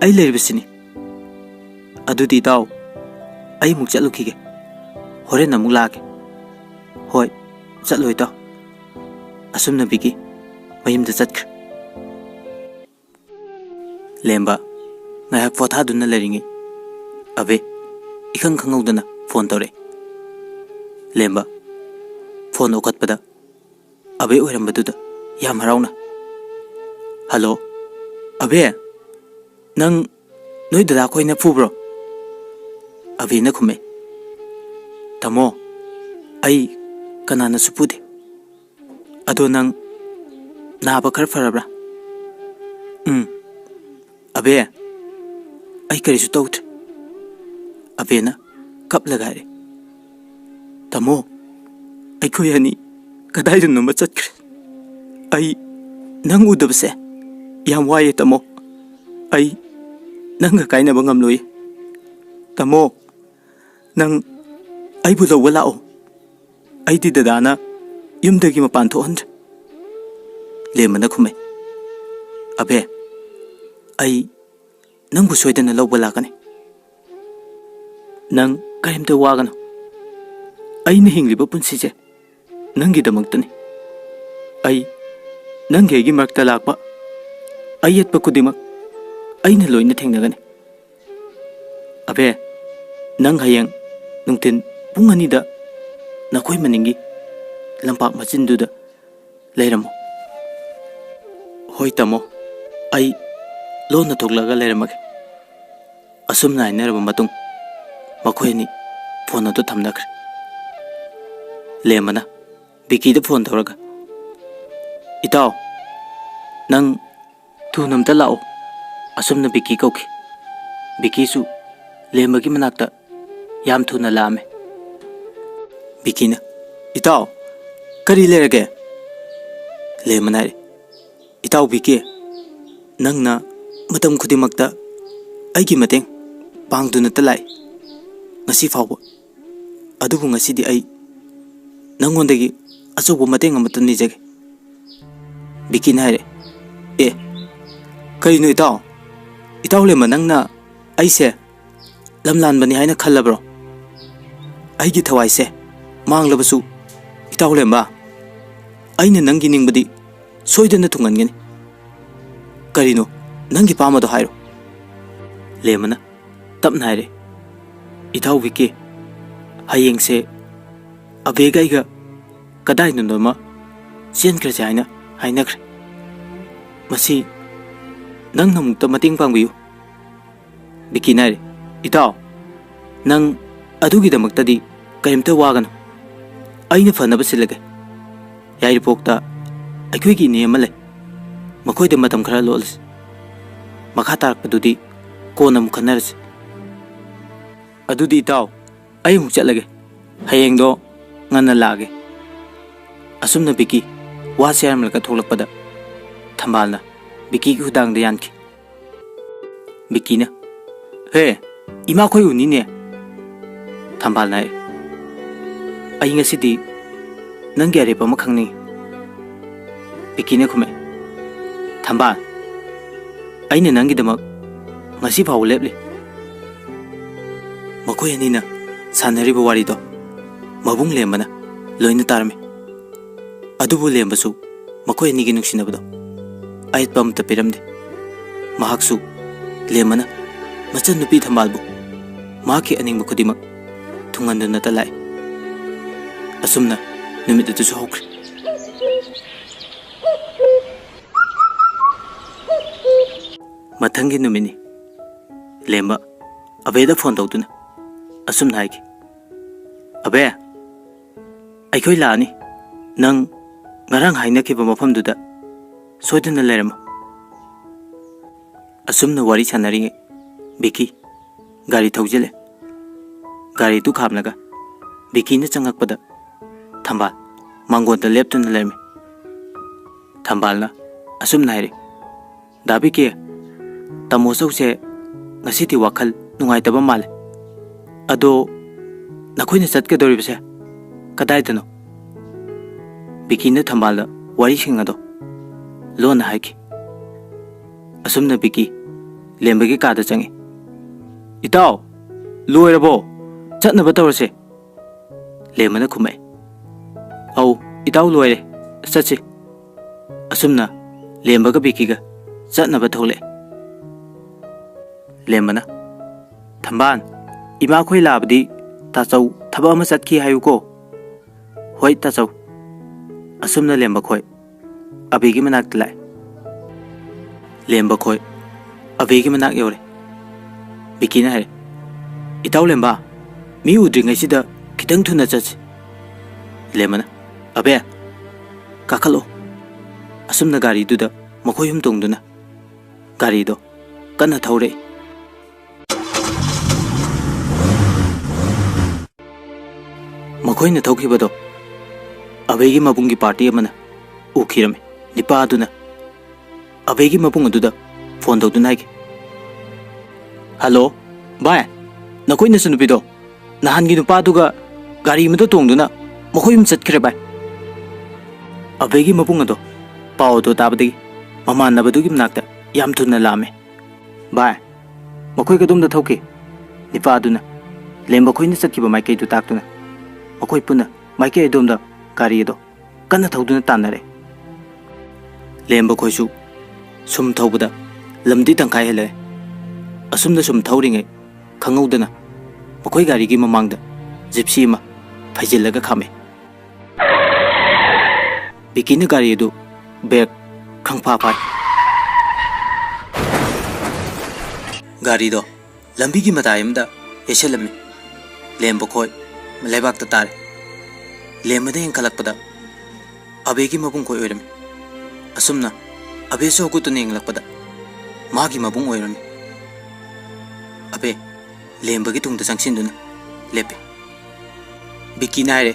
ꯑꯩ ꯂꯩꯔꯤꯕꯁꯤꯅꯤ꯫ ꯑꯗꯨꯗꯤ ꯏꯇꯥꯎ, ꯑꯩ ꯑꯃꯨꯛ ꯆꯠꯂꯨꯈꯤꯒꯦ꯫ ꯍꯣꯔꯦꯟ ꯑꯃꯨꯛ ꯂꯥꯛꯀꯦ꯫" "ꯍꯣꯏ, ꯆꯠꯂꯣ ꯏꯇꯥꯎ꯫" ꯑꯁꯨꯝꯅ ꯕꯤꯀꯤ ꯃꯌꯨꯝꯗ ꯆꯠꯈ꯭ꯔꯦ꯫ ꯂꯦꯝꯕ ꯉꯥꯏꯍꯥꯛ ꯄꯣꯊꯥꯗꯨꯅ ꯂꯩꯔꯤꯉꯩ ꯑꯕꯦ ꯏꯈꯪ ꯈꯪꯍꯧꯗꯅ ꯐꯣꯟ ꯇꯧꯔꯛꯑꯦ꯫ ꯂꯦꯝꯕ ꯐꯣꯟ ꯑꯣꯀꯠꯄꯗ ꯑꯕꯦ ꯑꯣꯏꯔꯝꯕꯗꯨꯗ ꯌꯥꯝ ꯍꯔꯥꯎꯅ, "ꯍꯜꯂꯣ, ꯑꯕꯦ, ꯅꯪ ꯅꯣꯏ ꯗꯗꯥ ꯈꯣꯏꯅ ꯐꯨꯕ꯭ꯔꯣ?" ꯑꯕꯦꯅ ꯈꯨꯝꯃꯦ, "ꯇꯥꯃꯣ, ꯑꯩ ꯀꯅꯥꯅꯁꯨ ꯐꯨꯗꯦ꯫ ꯑꯗꯣ ꯅꯪ ꯅꯥꯕ ꯈꯔ ꯐꯔꯕ꯭ꯔꯥ?" "ꯎꯝ, ꯑꯕꯦ, ꯑꯩ ꯀꯔꯤꯁꯨ ꯇꯧꯗ꯭ꯔꯦ꯫" ꯑꯕꯦꯅ ꯀꯞꯂꯒ ꯍꯥꯏꯔꯦ, "ꯇꯥꯃꯣ, ꯑꯩꯈꯣꯏ ꯑꯅꯤ ꯀꯗꯥꯏꯗꯅꯣꯃ ꯆꯠꯈ꯭ꯔꯦ꯫ ꯑꯩ ꯅꯪ ꯎꯗꯕꯁꯦ ꯌꯥꯝ ꯋꯥꯏꯌꯦ ꯇꯥꯃꯣ꯫ ꯑꯩ ꯅꯪꯒ ꯀꯥꯏꯅꯕ ꯉꯝꯂꯣꯏꯌꯦ꯫ ꯇꯥꯃꯣ, ꯅꯪ ꯑꯩꯕꯨ ꯂꯧꯕ ꯂꯥꯛꯑꯣ꯫ ꯑꯩꯗꯤ ꯗꯗꯥꯅ ꯌꯨꯝꯗꯒꯤ ꯃꯄꯥꯟ ꯊꯣꯛꯍꯟꯗ꯭ꯔꯦ꯫" ꯂꯦꯝꯕꯅ ꯈꯨꯝꯃꯦ, "ꯑꯕꯦ, ꯑꯩ ꯅꯪꯕꯨ ꯁꯣꯏꯗꯅ ꯂꯧꯕ ꯂꯥꯛꯀꯅꯤ꯫ ꯅꯪ ꯀꯔꯤꯝꯇ ꯋꯥꯒꯅꯨ꯫ ꯑꯩꯅ ꯍꯤꯡꯂꯤꯕ ꯄꯨꯟꯁꯤꯁꯦ ꯅꯪꯒꯤꯗꯃꯛꯇꯅꯤ꯫ ꯑꯩ ꯅꯪꯒꯤ ꯑꯩꯒꯤ ꯃꯔꯛꯇ ꯂꯥꯛꯄ ꯑꯌꯦꯠꯄ ꯈꯨꯗꯤꯡꯃꯛ ꯑꯩꯅ ꯂꯣꯏꯅ ꯊꯦꯡꯅꯒꯅꯤ꯫ ꯑꯕꯦ, ꯅꯪ ꯍꯌꯦꯡ ꯅꯨꯡꯊꯤꯟ ꯄꯨꯡ ꯑꯅꯤꯗ ꯅꯈꯣꯏ ꯃꯅꯤꯡꯒꯤ ꯂꯝꯄꯥꯛ ꯃꯆꯤꯟꯗꯨꯗ ꯂꯩꯔꯝꯃꯨ꯫" "ꯍꯣꯏ ꯇꯥꯃꯣ, ꯑꯩ ꯂꯣꯟꯅ ꯊꯣꯛꯂꯛꯑꯒ ꯂꯩꯔꯝꯃꯒꯦ꯫ ꯑꯁꯨꯝꯅ ꯍꯥꯏꯅꯔꯕ ꯃꯇꯨꯡ, ꯃꯈꯣꯏ ꯑꯅꯤ ꯐꯣꯟ ꯑꯗꯨ ꯊꯝꯅꯈ꯭ꯔꯦ꯫ ꯂꯦꯝꯕꯅ ꯕꯤꯀꯤꯗ ꯐꯣꯟ ꯇꯧꯔꯒ, "ꯏꯇꯥꯎ, ꯅꯪ ꯊꯨꯅ ꯑꯝꯇ ꯂꯥꯛꯑꯣ," ꯑꯁꯨꯝꯅ ꯕꯤꯀꯤ ꯀꯧꯈꯤ꯫ ꯕꯤꯀꯤꯁꯨ ꯂꯦꯝꯕꯒꯤ ꯃꯅꯥꯛꯇ ꯌꯥꯝ ꯊꯨꯅ ꯂꯥꯛꯑꯝꯃꯦ꯫ ꯕꯤꯀꯤꯅ, "ꯏꯇꯥꯎ, ꯀꯔꯤ ꯂꯩꯔꯒꯦ?" ꯂꯦꯝꯕꯅ ꯍꯥꯏꯔꯦ, "ꯏꯇꯥꯎ ꯕꯤꯀꯤ, ꯅꯪꯅ ꯃꯇꯝ ꯈꯨꯗꯤꯡꯃꯛꯇ ꯑꯩꯒꯤ ꯃꯇꯦꯡ ꯄꯥꯡꯗꯨꯅꯇ ꯂꯥꯛꯏ ꯉꯁꯤ ꯐꯥꯎꯕ꯫ ꯑꯗꯨꯕꯨ ꯉꯁꯤꯗꯤ ꯑꯩ ꯅꯪꯉꯣꯟꯗꯒꯤ ꯑꯆꯧꯕ ꯃꯇꯦꯡ ꯑꯃꯇ ꯅꯤꯖꯒꯦ꯫" ꯕꯤꯀꯤꯅ ꯍꯥꯏꯔꯦ, "ꯑꯦ, ꯀꯔꯤꯅꯣ ꯏꯇꯥꯎ? ꯏꯇꯥꯎ ꯂꯦꯝꯕ, ꯅꯪꯅ ꯑꯩꯁꯦ ꯂꯝꯂꯥꯟꯕꯅꯤ ꯍꯥꯏꯅ ꯈꯜꯂꯕ꯭ꯔꯣ? ꯑꯩꯒꯤ ꯊꯋꯥꯏꯁꯦ ꯃꯥꯡꯂꯕꯁꯨ, ꯏꯇꯥꯎ ꯂꯦꯝꯕ, ꯑꯩꯅ ꯅꯪꯒꯤ ꯅꯤꯡꯕꯗꯤ ꯁꯣꯏꯗꯅ ꯊꯨꯡꯍꯟꯒꯅꯤ꯫ ꯀꯔꯤꯅꯣ ꯅꯪꯒꯤ ꯄꯥꯝꯕꯗꯣ ꯍꯥꯏꯔꯣ꯫" ꯂꯦꯝꯕꯅ ꯇꯞꯅ ꯍꯥꯏꯔꯦ, "ꯏꯇꯥꯎ ꯕꯤꯀꯤ, ꯍꯌꯦꯡꯁꯦ ꯑꯕꯦꯒ ꯑꯩꯒ ꯀꯗꯥꯏꯗꯅꯣꯃ ꯆꯦꯟꯈ꯭ꯔꯁꯦ ꯍꯥꯏꯅ ꯍꯥꯏꯅꯈ꯭ꯔꯦ꯫ ꯃꯁꯤ ꯅꯪꯅ ꯑꯃꯨꯛꯇ ꯃꯇꯦꯡ ꯄꯥꯡꯕꯤꯌꯨ꯫" ꯕꯤꯀꯤꯅ ꯍꯥꯏꯔꯦ, "ꯏꯇꯥꯎ, ꯅꯪ ꯑꯗꯨꯒꯤꯗꯃꯛꯇꯗꯤ ꯀꯔꯤꯝꯇ ꯋꯥꯒꯅꯨ꯫ ꯑꯩꯅ ꯐꯅꯕ ꯁꯤꯜꯂꯒꯦ꯫ ꯌꯥꯏꯔꯤꯄꯣꯛꯇ ꯑꯩꯈꯣꯏꯒꯤ ꯏꯅꯦ ꯑꯃ ꯂꯩ꯫ ꯃꯈꯣꯏꯗ ꯃꯇꯝ ꯈꯔ ꯂꯣꯠꯂꯁꯤ꯫ ꯃꯈꯥ ꯇꯥꯔꯛꯄꯗꯨꯗꯤ ꯀꯣꯟꯅ ꯑꯃꯨꯛ ꯈꯟꯅꯔꯁꯤ꯫ ꯑꯗꯨꯗꯤ ꯏꯇꯥꯎ, ꯑꯩ ꯑꯃꯨꯛ ꯆꯠꯂꯒꯦ꯫ ꯍꯌꯦꯡꯗꯣ ꯉꯟꯅ ꯂꯥꯛꯑꯒꯦ꯫" ꯑꯁꯨꯝꯅ ꯕꯤꯀꯤ ꯋꯥꯁꯦ ꯍꯥꯏꯔꯝꯂꯒ ꯊꯣꯛꯂꯛꯄꯗ, ꯊꯝꯕꯥꯜꯅ ꯕꯤꯀꯤꯒꯤ ꯈꯨꯗꯥꯡꯗ ꯌꯥꯟꯈꯤ꯫ ꯕꯤꯀꯤꯅ, "ꯍꯦ, ꯏꯃꯥꯈꯣꯏ ꯎꯅꯤꯅꯦ꯫" ꯊꯝꯕꯥꯜꯅ ꯍꯥꯏ, "ꯑꯩ ꯉꯁꯤꯗꯤ ꯅꯪꯒꯤ ꯑꯔꯦꯞꯄ ꯑꯃ ꯈꯪꯅꯤꯡꯉꯤ꯫" ꯕꯤꯀꯤꯅ ꯈꯨꯝꯃꯦ, "ꯊꯝꯕꯥꯜ, ꯑꯩꯅ ꯅꯪꯒꯤꯗꯃꯛ ꯉꯁꯤ ꯐꯥꯎꯕ ꯂꯦꯞꯂꯤ꯫" ꯃꯈꯣꯏ ꯑꯅꯤꯅ ꯁꯥꯟꯅꯔꯤꯕ ꯋꯥꯔꯤꯗꯣ ꯃꯕꯨꯡ ꯂꯦꯝꯕꯅ ꯂꯣꯏꯅ ꯇꯥꯔꯝꯃꯤ꯫ ꯑꯗꯨꯕꯨ ꯂꯦꯝꯕꯁꯨ ꯃꯈꯣꯏ ꯑꯅꯤꯒꯤ ꯅꯨꯡꯁꯤꯅꯕꯗꯣ ꯑꯌꯦꯠꯄ ꯑꯃꯠꯇ ꯄꯤꯔꯝꯗꯦ꯫ ꯃꯍꯥꯛꯁꯨ, ꯂꯦꯝꯕꯅ ꯃꯆꯟꯅꯨꯄꯤ ꯊꯝꯕꯥꯜꯕꯨ ꯃꯍꯥꯛꯀꯤ ꯑꯅꯤꯡꯕ ꯈꯨꯗꯤꯡꯃꯛ ꯊꯨꯡꯍꯟꯗꯨꯅꯇ ꯂꯥꯛꯏ꯫ ꯑꯁꯨꯝꯅ ꯅꯨꯃꯤꯠ ꯑꯗꯨꯁꯨ ꯍꯧꯈ꯭ꯔꯦ꯫ ꯃꯊꯪꯒꯤ ꯅꯨꯃꯤꯠꯅꯤ꯫ ꯂꯦꯝꯕ ꯑꯕꯦꯗ ꯐꯣꯟ ꯇꯧꯗꯨꯅ ꯑꯁꯨꯝꯅ ꯍꯥꯏꯈꯤ, "ꯑꯕꯦ, ꯑꯩꯈꯣꯏ ꯂꯥꯛꯑꯅꯤ꯫ ꯅꯪ ꯉꯔꯥꯡ ꯍꯥꯏꯅꯈꯤꯕ ꯃꯐꯝꯗꯨꯗ ꯁꯣꯏꯗꯅ ꯂꯩꯔꯝꯃꯨ꯫" ꯑꯁꯨꯝꯅ ꯋꯥꯔꯤ ꯁꯥꯟꯅꯔꯤꯉꯩ ꯕꯤꯀꯤ ꯒꯥꯔꯤ ꯊꯧꯖꯤꯜꯂꯦ꯫ ꯒꯥꯔꯤꯗꯨ ꯈꯥꯝꯂꯒ ꯕꯤꯀꯤꯅ ꯆꯪꯉꯛꯄꯗ ꯊꯝꯕꯥꯜ ꯃꯥꯡꯒꯣꯟꯗ ꯂꯦꯞꯇꯨꯅ ꯂꯩꯔꯝꯃꯤ꯫ ꯊꯝꯕꯥꯜꯅ ꯑꯁꯨꯝꯅ ꯍꯥꯏꯔꯛꯏ, "ꯗꯥ ꯕꯤꯀꯤ, ꯇꯥꯃꯣ ꯆꯧꯁꯦ ꯉꯁꯤꯗꯤ ꯋꯥꯈꯜ ꯅꯨꯡꯉꯥꯏꯇꯕ ꯃꯥꯜꯂꯦ꯫ ꯑꯗꯣ ꯅꯈꯣꯏꯅ ꯆꯠꯀꯗꯧꯔꯤꯕꯁꯦ ꯀꯗꯥꯏꯗꯅꯣ?" ꯕꯤꯀꯤꯅ ꯊꯝꯕꯥꯜꯗ ꯋꯥꯔꯤꯁꯤꯡ ꯑꯗꯣ ꯂꯣꯟꯅ ꯍꯥꯏꯈꯤ꯫ ꯑꯁꯨꯝꯅ ꯕꯤꯀꯤ ꯂꯦꯝꯕꯒꯤ ꯀꯥꯗ ꯆꯪꯉꯤ꯫ "ꯏꯇꯥꯎ, ꯂꯣꯏꯔꯕꯣ? ꯆꯠꯅꯕ ꯇꯧꯔꯁꯦ꯫" ꯂꯦꯝꯕꯅ ꯈꯨꯝꯃꯛꯑꯦ, "ꯑꯧ, ꯏꯇꯥꯎ ꯂꯣꯏꯔꯦ, ꯆꯠꯁꯤ꯫" ꯑꯁꯨꯝꯅ ꯂꯦꯝꯕꯒ ꯕꯤꯀꯤꯒ ꯆꯠꯅꯕ ꯊꯣꯛꯂꯛꯑꯦ꯫ ꯂꯦꯝꯕꯅ, "ꯊꯝꯕꯥꯜ, ꯏꯃꯥꯈꯣꯏ ꯂꯥꯛꯑꯕꯗꯤ ꯇꯥꯆꯧ ꯊꯕꯛ ꯑꯃ ꯆꯠꯈꯤ ꯍꯥꯏꯌꯨꯀꯣ꯫" "ꯍꯣꯏ ꯇꯥꯆꯧ꯫" ꯑꯁꯨꯝꯅ ꯂꯦꯝꯕ ꯈꯣꯏ ꯑꯕꯤꯒꯤ ꯃꯅꯥꯛꯇ ꯂꯥꯛꯑꯦ꯫ ꯂꯦꯝꯕ ꯈꯣꯏ ꯑꯕꯤꯒꯤ ꯃꯅꯥꯛ ꯌꯧꯔꯦ꯫ ꯕꯤꯀꯤꯅ ꯍꯥꯏꯔꯦ, "ꯏꯇꯥꯎ ꯂꯦꯝꯕ, ꯃꯤ ꯎꯗ꯭ꯔꯤꯉꯩꯁꯤꯗ ꯈꯤꯇꯪ ꯊꯨꯅ ꯆꯠꯁꯤ꯫" ꯂꯦꯝꯕꯅ, "ꯑꯕꯦ, ꯀꯥꯈꯠꯂꯣ꯫" ꯑꯁꯨꯝꯅ ꯒꯥꯔꯤꯗꯨꯗ ꯃꯈꯣꯏ ꯑꯍꯨꯝ ꯇꯣꯡꯗꯨꯅ ꯒꯥꯔꯤꯗꯣ ꯀꯟꯅ ꯊꯧꯔꯛꯏ꯫ ꯃꯈꯣꯏꯅ ꯊꯧꯈꯤꯕꯗꯣ ꯑꯕꯦꯒꯤ ꯃꯕꯨꯡꯒꯤ ꯄꯥꯔꯇꯤ ꯑꯃꯅ ꯎꯈꯤꯔꯝꯃꯤ꯫ ꯅꯤꯄꯥ ꯑꯗꯨꯅ ꯑꯕꯦꯒꯤ ꯃꯕꯨꯡ ꯑꯗꯨꯗ ꯐꯣꯟ ꯇꯧꯗꯨꯅ ꯍꯥꯏꯈꯤ, "ꯍꯜꯂꯣ, ꯚꯥꯏ, ꯅꯈꯣꯏ ꯅꯆꯟꯅꯨꯄꯤꯗꯣ ꯅꯍꯥꯟꯒꯤ ꯅꯨꯄꯥꯗꯨꯒ ꯒꯥꯔꯤ ꯑꯃꯗ ꯇꯣꯡꯗꯨꯅ ꯃꯈꯣꯏ ꯑꯍꯨꯝ ꯆꯠꯈ꯭ꯔꯦ ꯚꯥꯏ꯫" ꯑꯕꯦꯒꯤ ꯃꯕꯨꯡ ꯑꯗꯣ ꯄꯥꯎ ꯑꯗꯨ ꯇꯥꯕꯗꯒꯤ ꯃꯃꯥꯟꯅꯕꯗꯨꯒꯤ ꯃꯅꯥꯛꯇ ꯌꯥꯝ ꯊꯨꯅ ꯂꯥꯛꯑꯝꯃꯤ꯫ "ꯚꯥꯏ, ꯃꯈꯣꯏ ꯀꯗꯣꯝꯗ ꯊꯧꯈꯤ?" ꯅꯤꯄꯥ ꯑꯗꯨꯅ ꯂꯦꯝꯕ ꯈꯣꯏꯅ ꯆꯠꯈꯤꯕ ꯃꯥꯏꯀꯩꯗꯨ ꯇꯥꯛꯇꯨꯅ ꯃꯈꯣꯏ ꯄꯨꯟꯅ ꯃꯥꯏꯀꯩ ꯑꯗꯣꯝꯗ ꯒꯥꯔꯤ ꯑꯗꯣ ꯀꯟꯅ ꯊꯧꯗꯨꯅ ꯇꯥꯟꯅꯔꯦ꯫ ꯂꯦꯝꯕ ꯈꯣꯏꯁꯨ ꯁꯨꯝ ꯊꯧꯕꯗ ꯂꯝꯗꯤ ꯇꯪꯈꯥꯏ ꯍꯦꯜꯂꯛꯑꯦ꯫ ꯑꯁꯨꯝꯅ ꯁꯨꯝ ꯊꯧꯔꯤꯉꯩ ꯈꯪꯍꯧꯗꯅ ꯃꯈꯣꯏ ꯒꯥꯔꯤꯒꯤ ꯃꯃꯥꯡꯗ ꯖꯤꯞꯁꯤ ꯑꯃ ꯐꯩꯖꯤꯜꯂꯒ ꯈꯥꯝꯃꯦ꯫ ꯕꯤꯀꯤꯅ ꯒꯥꯔꯤ ꯑꯗꯨ ꯕ꯭ꯔꯦꯛ ꯈꯪꯐꯥ ꯐꯥꯏ꯫ ꯒꯥꯔꯤꯗꯣ ꯂꯝꯕꯤꯒꯤ ꯃꯇꯥꯏ ꯑꯃꯗ ꯌꯩꯁꯜꯂꯝꯃꯤ꯫ ꯂꯦꯝꯕ ꯈꯣꯏ ꯂꯩꯕꯥꯛꯇ ꯇꯥꯔꯦ꯫ ꯂꯦꯝꯕꯗ ꯌꯦꯡꯈꯠꯂꯛꯄꯗ ꯑꯕꯦꯒꯤ ꯃꯕꯨꯡ ꯈꯣꯏ ꯑꯣꯏꯔꯝꯃꯤ꯫ ꯑꯁꯨꯝꯅ ꯑꯕꯦꯁꯨ ꯍꯧꯒꯠꯇꯨꯅ ꯌꯦꯡꯂꯛꯄꯗ ꯃꯥꯒꯤ ꯃꯕꯨꯡ ꯑꯣꯏꯔꯝꯃꯤ꯫ ꯑꯕꯦ ꯂꯦꯝꯕꯒꯤ ꯇꯨꯡꯗ ꯆꯪꯁꯤꯟꯗꯨꯅ ꯂꯦꯞꯄꯤ꯫ ꯕꯤꯀꯤꯅ ꯍꯥꯏꯔꯦ,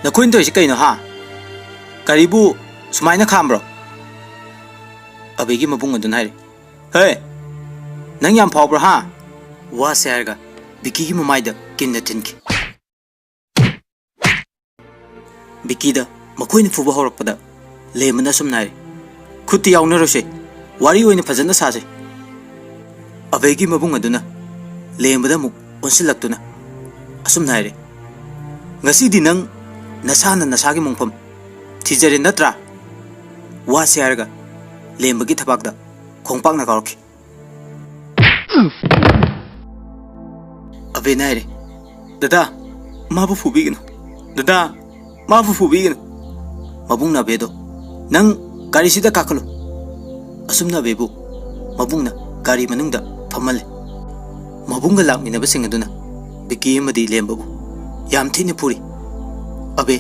"ꯅꯈꯣꯏꯅ ꯇꯧꯔꯤꯁꯤ ꯀꯩꯅꯣ, ꯍꯥ? ꯒꯥꯔꯤꯕꯨ ꯁꯨꯃꯥꯏꯅ ꯈꯥꯝꯕ꯭ꯔꯣ?" ꯑꯕꯦꯒꯤ ꯃꯕꯨꯡ ꯑꯗꯨꯅ ꯍꯥꯏꯔꯦ, "ꯍꯦ, ꯅꯪ ꯌꯥꯝ ꯐꯥꯎꯕ꯭ꯔꯣ, ꯍꯥ?" ꯋꯥꯁꯦ ꯍꯥꯏꯔꯒ ꯕꯤꯀꯤꯒꯤ ꯃꯃꯥꯏꯗ ꯀꯤꯟꯅ ꯊꯤꯟꯈꯤ꯫ ꯕꯤꯀꯤꯗ ꯃꯈꯣꯏꯅ ꯐꯨꯕ ꯍꯧꯔꯛꯄꯗ ꯂꯦꯝꯕꯅ ꯑꯁꯨꯝꯅ ꯍꯥꯏꯔꯦ, "ꯈꯨꯠꯇꯤ ꯌꯥꯎꯅꯔꯣꯏꯁꯦ, ꯋꯥꯔꯤ ꯑꯣꯏꯅ ꯐꯖꯅ ꯁꯥꯁꯦ꯫" ꯑꯕꯦꯒꯤ ꯃꯕꯨꯡ ꯑꯗꯨꯅ ꯂꯦꯝꯕꯗ ꯑꯃꯨꯛ ꯑꯣꯟꯁꯤꯜꯂꯛꯇꯨꯅ ꯑꯁꯨꯝꯅ ꯍꯥꯏꯔꯦ, "ꯉꯁꯤꯗꯤ ꯅꯪ ꯅꯁꯥꯅ ꯅꯁꯥꯒꯤ ꯃꯣꯡꯐꯝ ꯊꯤꯖꯔꯦ ꯅꯠꯇ꯭ꯔꯥ?" ꯋꯥꯁꯦ ꯍꯥꯏꯔꯒ ꯂꯦꯝꯕꯒꯤ ꯊꯕꯥꯛꯇ ꯈꯣꯡꯄꯥꯛꯅ ꯀꯥꯎꯔꯛꯈꯤ꯫ ꯑꯕꯦꯅ ꯍꯥꯏꯔꯦ, "ꯗꯗꯥ, ꯃꯥꯕꯨ ꯐꯨꯕꯤꯒꯅꯨ꯫ ꯗꯗꯥ, ꯃꯥꯕꯨ ꯐꯨꯕꯤꯒꯅꯨ꯫" ꯃꯕꯨꯡꯅ ꯑꯕꯦꯗꯣ, "ꯅꯪ ꯒꯥꯔꯤꯁꯤꯗ ꯀꯥꯈꯠꯂꯨ꯫" ꯑꯁꯨꯝꯅ ꯑꯕꯦꯕꯨ ꯃꯕꯨꯡꯅ ꯒꯥꯔꯤ ꯃꯅꯨꯡꯗ ꯐꯝꯍꯜꯂꯦ꯫ ꯃꯕꯨꯡꯒ ꯂꯥꯛꯃꯤꯟꯅꯕꯁꯤꯡ ꯑꯗꯨꯅ ꯕꯤꯀꯤ ꯑꯃꯗꯤ ꯂꯦꯝꯕꯕꯨ ꯌꯥꯝ ꯊꯤꯅ ꯐꯨꯔꯤ꯫ ꯑꯕꯦ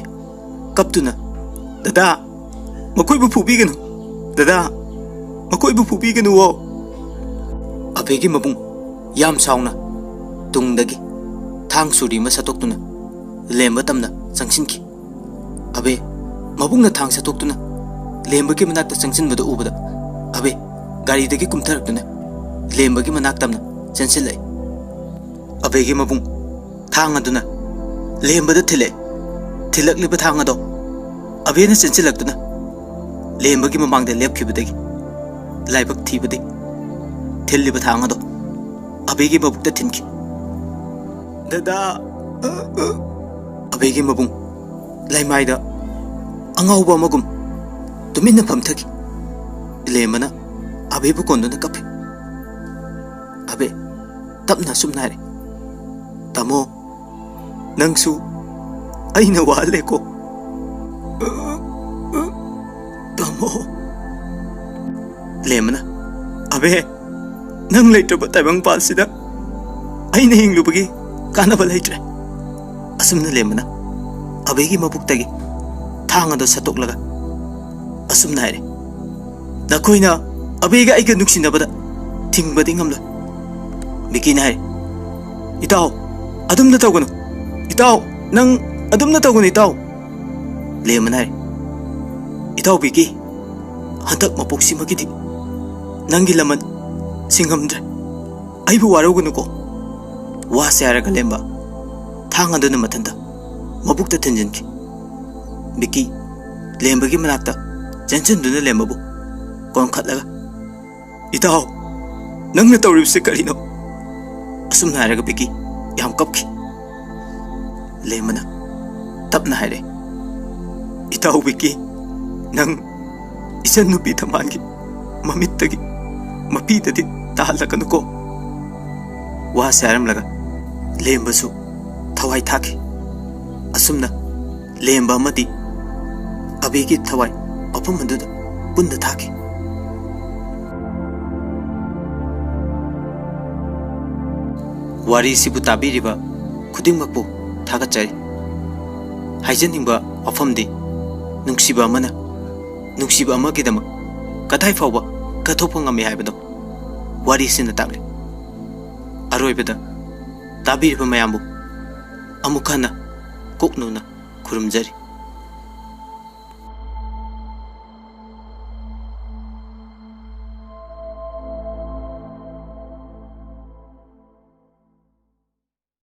ꯀꯞꯇꯨꯅ, "ꯗꯗꯥ, ꯃꯈꯣꯏꯕꯨ ꯐꯨꯕꯤꯒꯅꯨ꯫ ꯗꯗꯥ, ꯃꯈꯣꯏꯕꯨ ꯐꯨꯕꯤꯒꯅꯨꯋꯣ꯫" ꯑꯕꯦꯒꯤ ꯃꯕꯨꯡ ꯌꯥꯝ ꯁꯥꯎꯅ ꯇꯨꯡꯗꯒꯤ ꯊꯥꯡ ꯁꯨꯔꯤ ꯑꯃ ꯁꯠꯇꯣꯛꯇꯨꯅ ꯂꯦꯝꯕ ꯇꯝꯅ ꯆꯪꯁꯤꯟꯈꯤ꯫ ꯑꯕꯦ ꯃꯕꯨꯡꯅ ꯊꯥꯡ ꯁꯠꯇꯣꯛꯇꯨꯅ ꯂꯦꯝꯕꯒꯤ ꯃꯅꯥꯛꯇ ꯆꯪꯁꯤꯟꯕꯗꯨ ꯎꯕꯗ ꯑꯕꯦ ꯒꯥꯔꯤꯗꯒꯤ ꯀꯨꯝꯊꯔꯛꯇꯨꯅ ꯂꯦꯝꯕꯒꯤ ꯃꯅꯥꯛ ꯇꯝꯅ ꯆꯦꯟꯁꯤꯜꯂꯛꯏ꯫ ꯑꯕꯦꯒꯤ ꯃꯕꯨꯡ ꯊꯥꯡ ꯑꯗꯨꯅ ꯂꯦꯝꯕꯗ ꯊꯤꯜꯂꯛꯏ꯫ ꯊꯤꯜꯂꯛꯂꯤꯕ ꯊꯥꯡ ꯑꯗꯣ ꯑꯕꯦꯅ ꯆꯦꯟꯁꯤꯜꯂꯛꯇꯨꯅ ꯂꯦꯝꯕꯒꯤ ꯃꯃꯥꯡꯗ ꯂꯦꯞꯈꯤꯕꯗꯒꯤ ꯂꯥꯏꯕꯛ ꯊꯤꯕꯗꯤ ꯊꯤꯜꯂꯤꯕ ꯊꯥꯡ ꯑꯗꯣ ꯑꯕꯦꯒꯤ ꯃꯕꯨꯛꯇ ꯊꯤꯟꯈꯤ꯫ "ꯗꯗꯥ!" ꯑꯕꯦꯒꯤ ꯃꯕꯨꯡ ꯂꯩꯃꯥꯏꯗ ꯑꯉꯥꯎꯕ ꯑꯃꯒꯨꯝ ꯇꯨꯃꯤꯟꯅ ꯐꯝꯊꯈꯤ꯫ ꯂꯦꯝꯕꯅ ꯑꯕꯦꯕꯨ ꯀꯣꯟꯗꯨꯅ ꯀꯞꯄꯤ꯫ ꯑꯕꯦ ꯇꯞꯅ ꯑꯁꯨꯝꯅ ꯍꯥꯏꯔꯦ, "ꯇꯥꯃꯣ, ꯅꯪꯁꯨ ꯑꯩꯅ ꯋꯥꯍꯜꯂꯦꯀꯣ, ꯇꯥꯃꯣ꯫" ꯂꯦꯝꯕꯅ, "ꯑꯕꯦ, ꯅꯪ ꯂꯩꯇ꯭ꯔꯕ ꯇꯥꯏꯕꯪꯄꯥꯟꯁꯤꯗ ꯑꯩꯅ ꯍꯤꯡꯂꯨꯕꯒꯤ ꯀꯥꯟꯅꯕ ꯂꯩꯇ꯭ꯔꯦ꯫ ꯑꯁꯨꯝꯅ ꯂꯦꯝꯕꯅ ꯑꯕꯤꯒꯤ ꯃꯕꯨꯛꯇꯒꯤ ꯊꯥꯡ ꯑꯗꯨ ꯁꯠꯇꯣꯛꯂꯒ ꯑꯁꯨꯝꯅ ꯍꯥꯏꯔꯦ, "ꯅꯈꯣꯏꯅ ꯑꯕꯤꯒ ꯑꯩꯒ ꯅꯨꯡꯁꯤꯅꯕꯗ ꯊꯤꯡꯕꯗꯤ ꯉꯝꯂꯣꯏ꯫" ꯕꯤꯀꯤꯅ ꯍꯥꯏꯔꯦ, "ꯏꯇꯥꯎ, ꯑꯗꯨꯝꯅ ꯇꯧꯒꯅꯨ꯫ ꯏꯇꯥꯎ, ꯅꯪ ꯑꯗꯨꯝꯅ ꯇꯧꯒꯅꯨ, ꯏꯇꯥꯎ꯫" ꯂꯦꯝꯕꯅ ꯍꯥꯏꯔꯦ, "ꯏꯇꯥꯎ ꯕꯤꯀꯤ, ꯍꯟꯗꯛ ꯃꯄꯣꯛꯁꯤꯃꯒꯤꯗꯤ ꯅꯪꯒꯤ ꯂꯃꯟ ꯁꯤꯡꯉꯝꯗ꯭ꯔꯦ꯫ ꯑꯩꯕꯨ ꯋꯥꯔꯧꯒꯅꯨꯀꯣ꯫" ꯋꯥꯁꯦ ꯍꯥꯏꯔꯒ ꯂꯦꯝꯕ ꯊꯥꯡ ꯑꯗꯨꯅ ꯃꯊꯟꯇ ꯃꯕꯨꯛꯇ ꯊꯤꯟꯖꯤꯟꯈꯤ꯫ ꯕꯤꯀꯤ ꯂꯦꯝꯕꯒꯤ ꯃꯅꯥꯛꯇ ꯆꯦꯟꯁꯤꯟꯗꯨꯅ ꯂꯦꯝꯕꯕꯨ ꯀꯣꯟꯈꯠꯂꯒ, "ꯏꯇꯥꯎ, ꯅꯪꯅ ꯇꯧꯔꯤꯕꯁꯤ ꯀꯔꯤꯅꯣ?" ꯑꯁꯨꯝꯅ ꯍꯥꯏꯔꯒ ꯕꯤꯀꯤ ꯌꯥꯝ ꯀꯞꯈꯤ꯫ ꯂꯦꯝꯕꯅ ꯇꯞꯅ ꯍꯥꯏꯔꯦ, "ꯏꯇꯥꯎ ꯕꯤꯀꯤ, ꯅꯪ ꯏꯆꯟ ꯅꯨꯄꯤ ꯊꯝꯕꯥꯜꯒꯤ ꯃꯃꯤꯠꯇꯒꯤ ꯃꯄꯤꯗꯗꯤ ꯇꯥꯍꯜꯂꯛꯀꯅꯨꯀꯣ꯫" ꯋꯥꯁꯦ ꯍꯥꯏꯔꯝꯂꯒ ꯂꯦꯝꯕꯁꯨ ꯊꯋꯥꯏ ꯊꯥꯈꯤ꯫ ꯑꯁꯨꯝꯅ ꯂꯦꯝꯕ ꯑꯃꯗꯤ ꯑꯕꯤꯒꯤ ꯊꯋꯥꯏ ꯃꯐꯝ ꯑꯗꯨꯗ ꯄꯨꯟꯅ ꯊꯥꯈꯤ꯫ ꯋꯥꯔꯤꯁꯤꯕꯨ ꯇꯥꯕꯤꯔꯤꯕ ꯈꯨꯗꯤꯡꯃꯛꯄꯨ ꯊꯥꯒꯠꯆꯔꯤ꯫ ꯍꯥꯏꯖꯅꯤꯡꯕ ꯋꯥꯐꯝꯗꯤ, ꯅꯨꯡꯁꯤꯕ ꯑꯃꯅ ꯅꯨꯡꯁꯤꯕ ꯑꯃꯒꯤꯗꯃꯛ ꯀꯗꯥꯏ ꯐꯥꯎꯕ ꯀꯠꯊꯣꯛꯄ ꯉꯝꯃꯤ ꯍꯥꯏꯕꯗꯣ ꯋꯥꯔꯤꯁꯤꯅ ꯇꯥꯛꯂꯤ꯫ ꯑꯔꯣꯏꯕꯗ ꯇꯥꯕꯤꯔꯤꯕ ꯃꯌꯥꯝꯕꯨ ꯑꯃꯨꯛ ꯍꯟꯅ ꯀꯣꯛꯅꯧꯅ ꯈꯨꯔꯨꯝꯖꯔꯤ꯫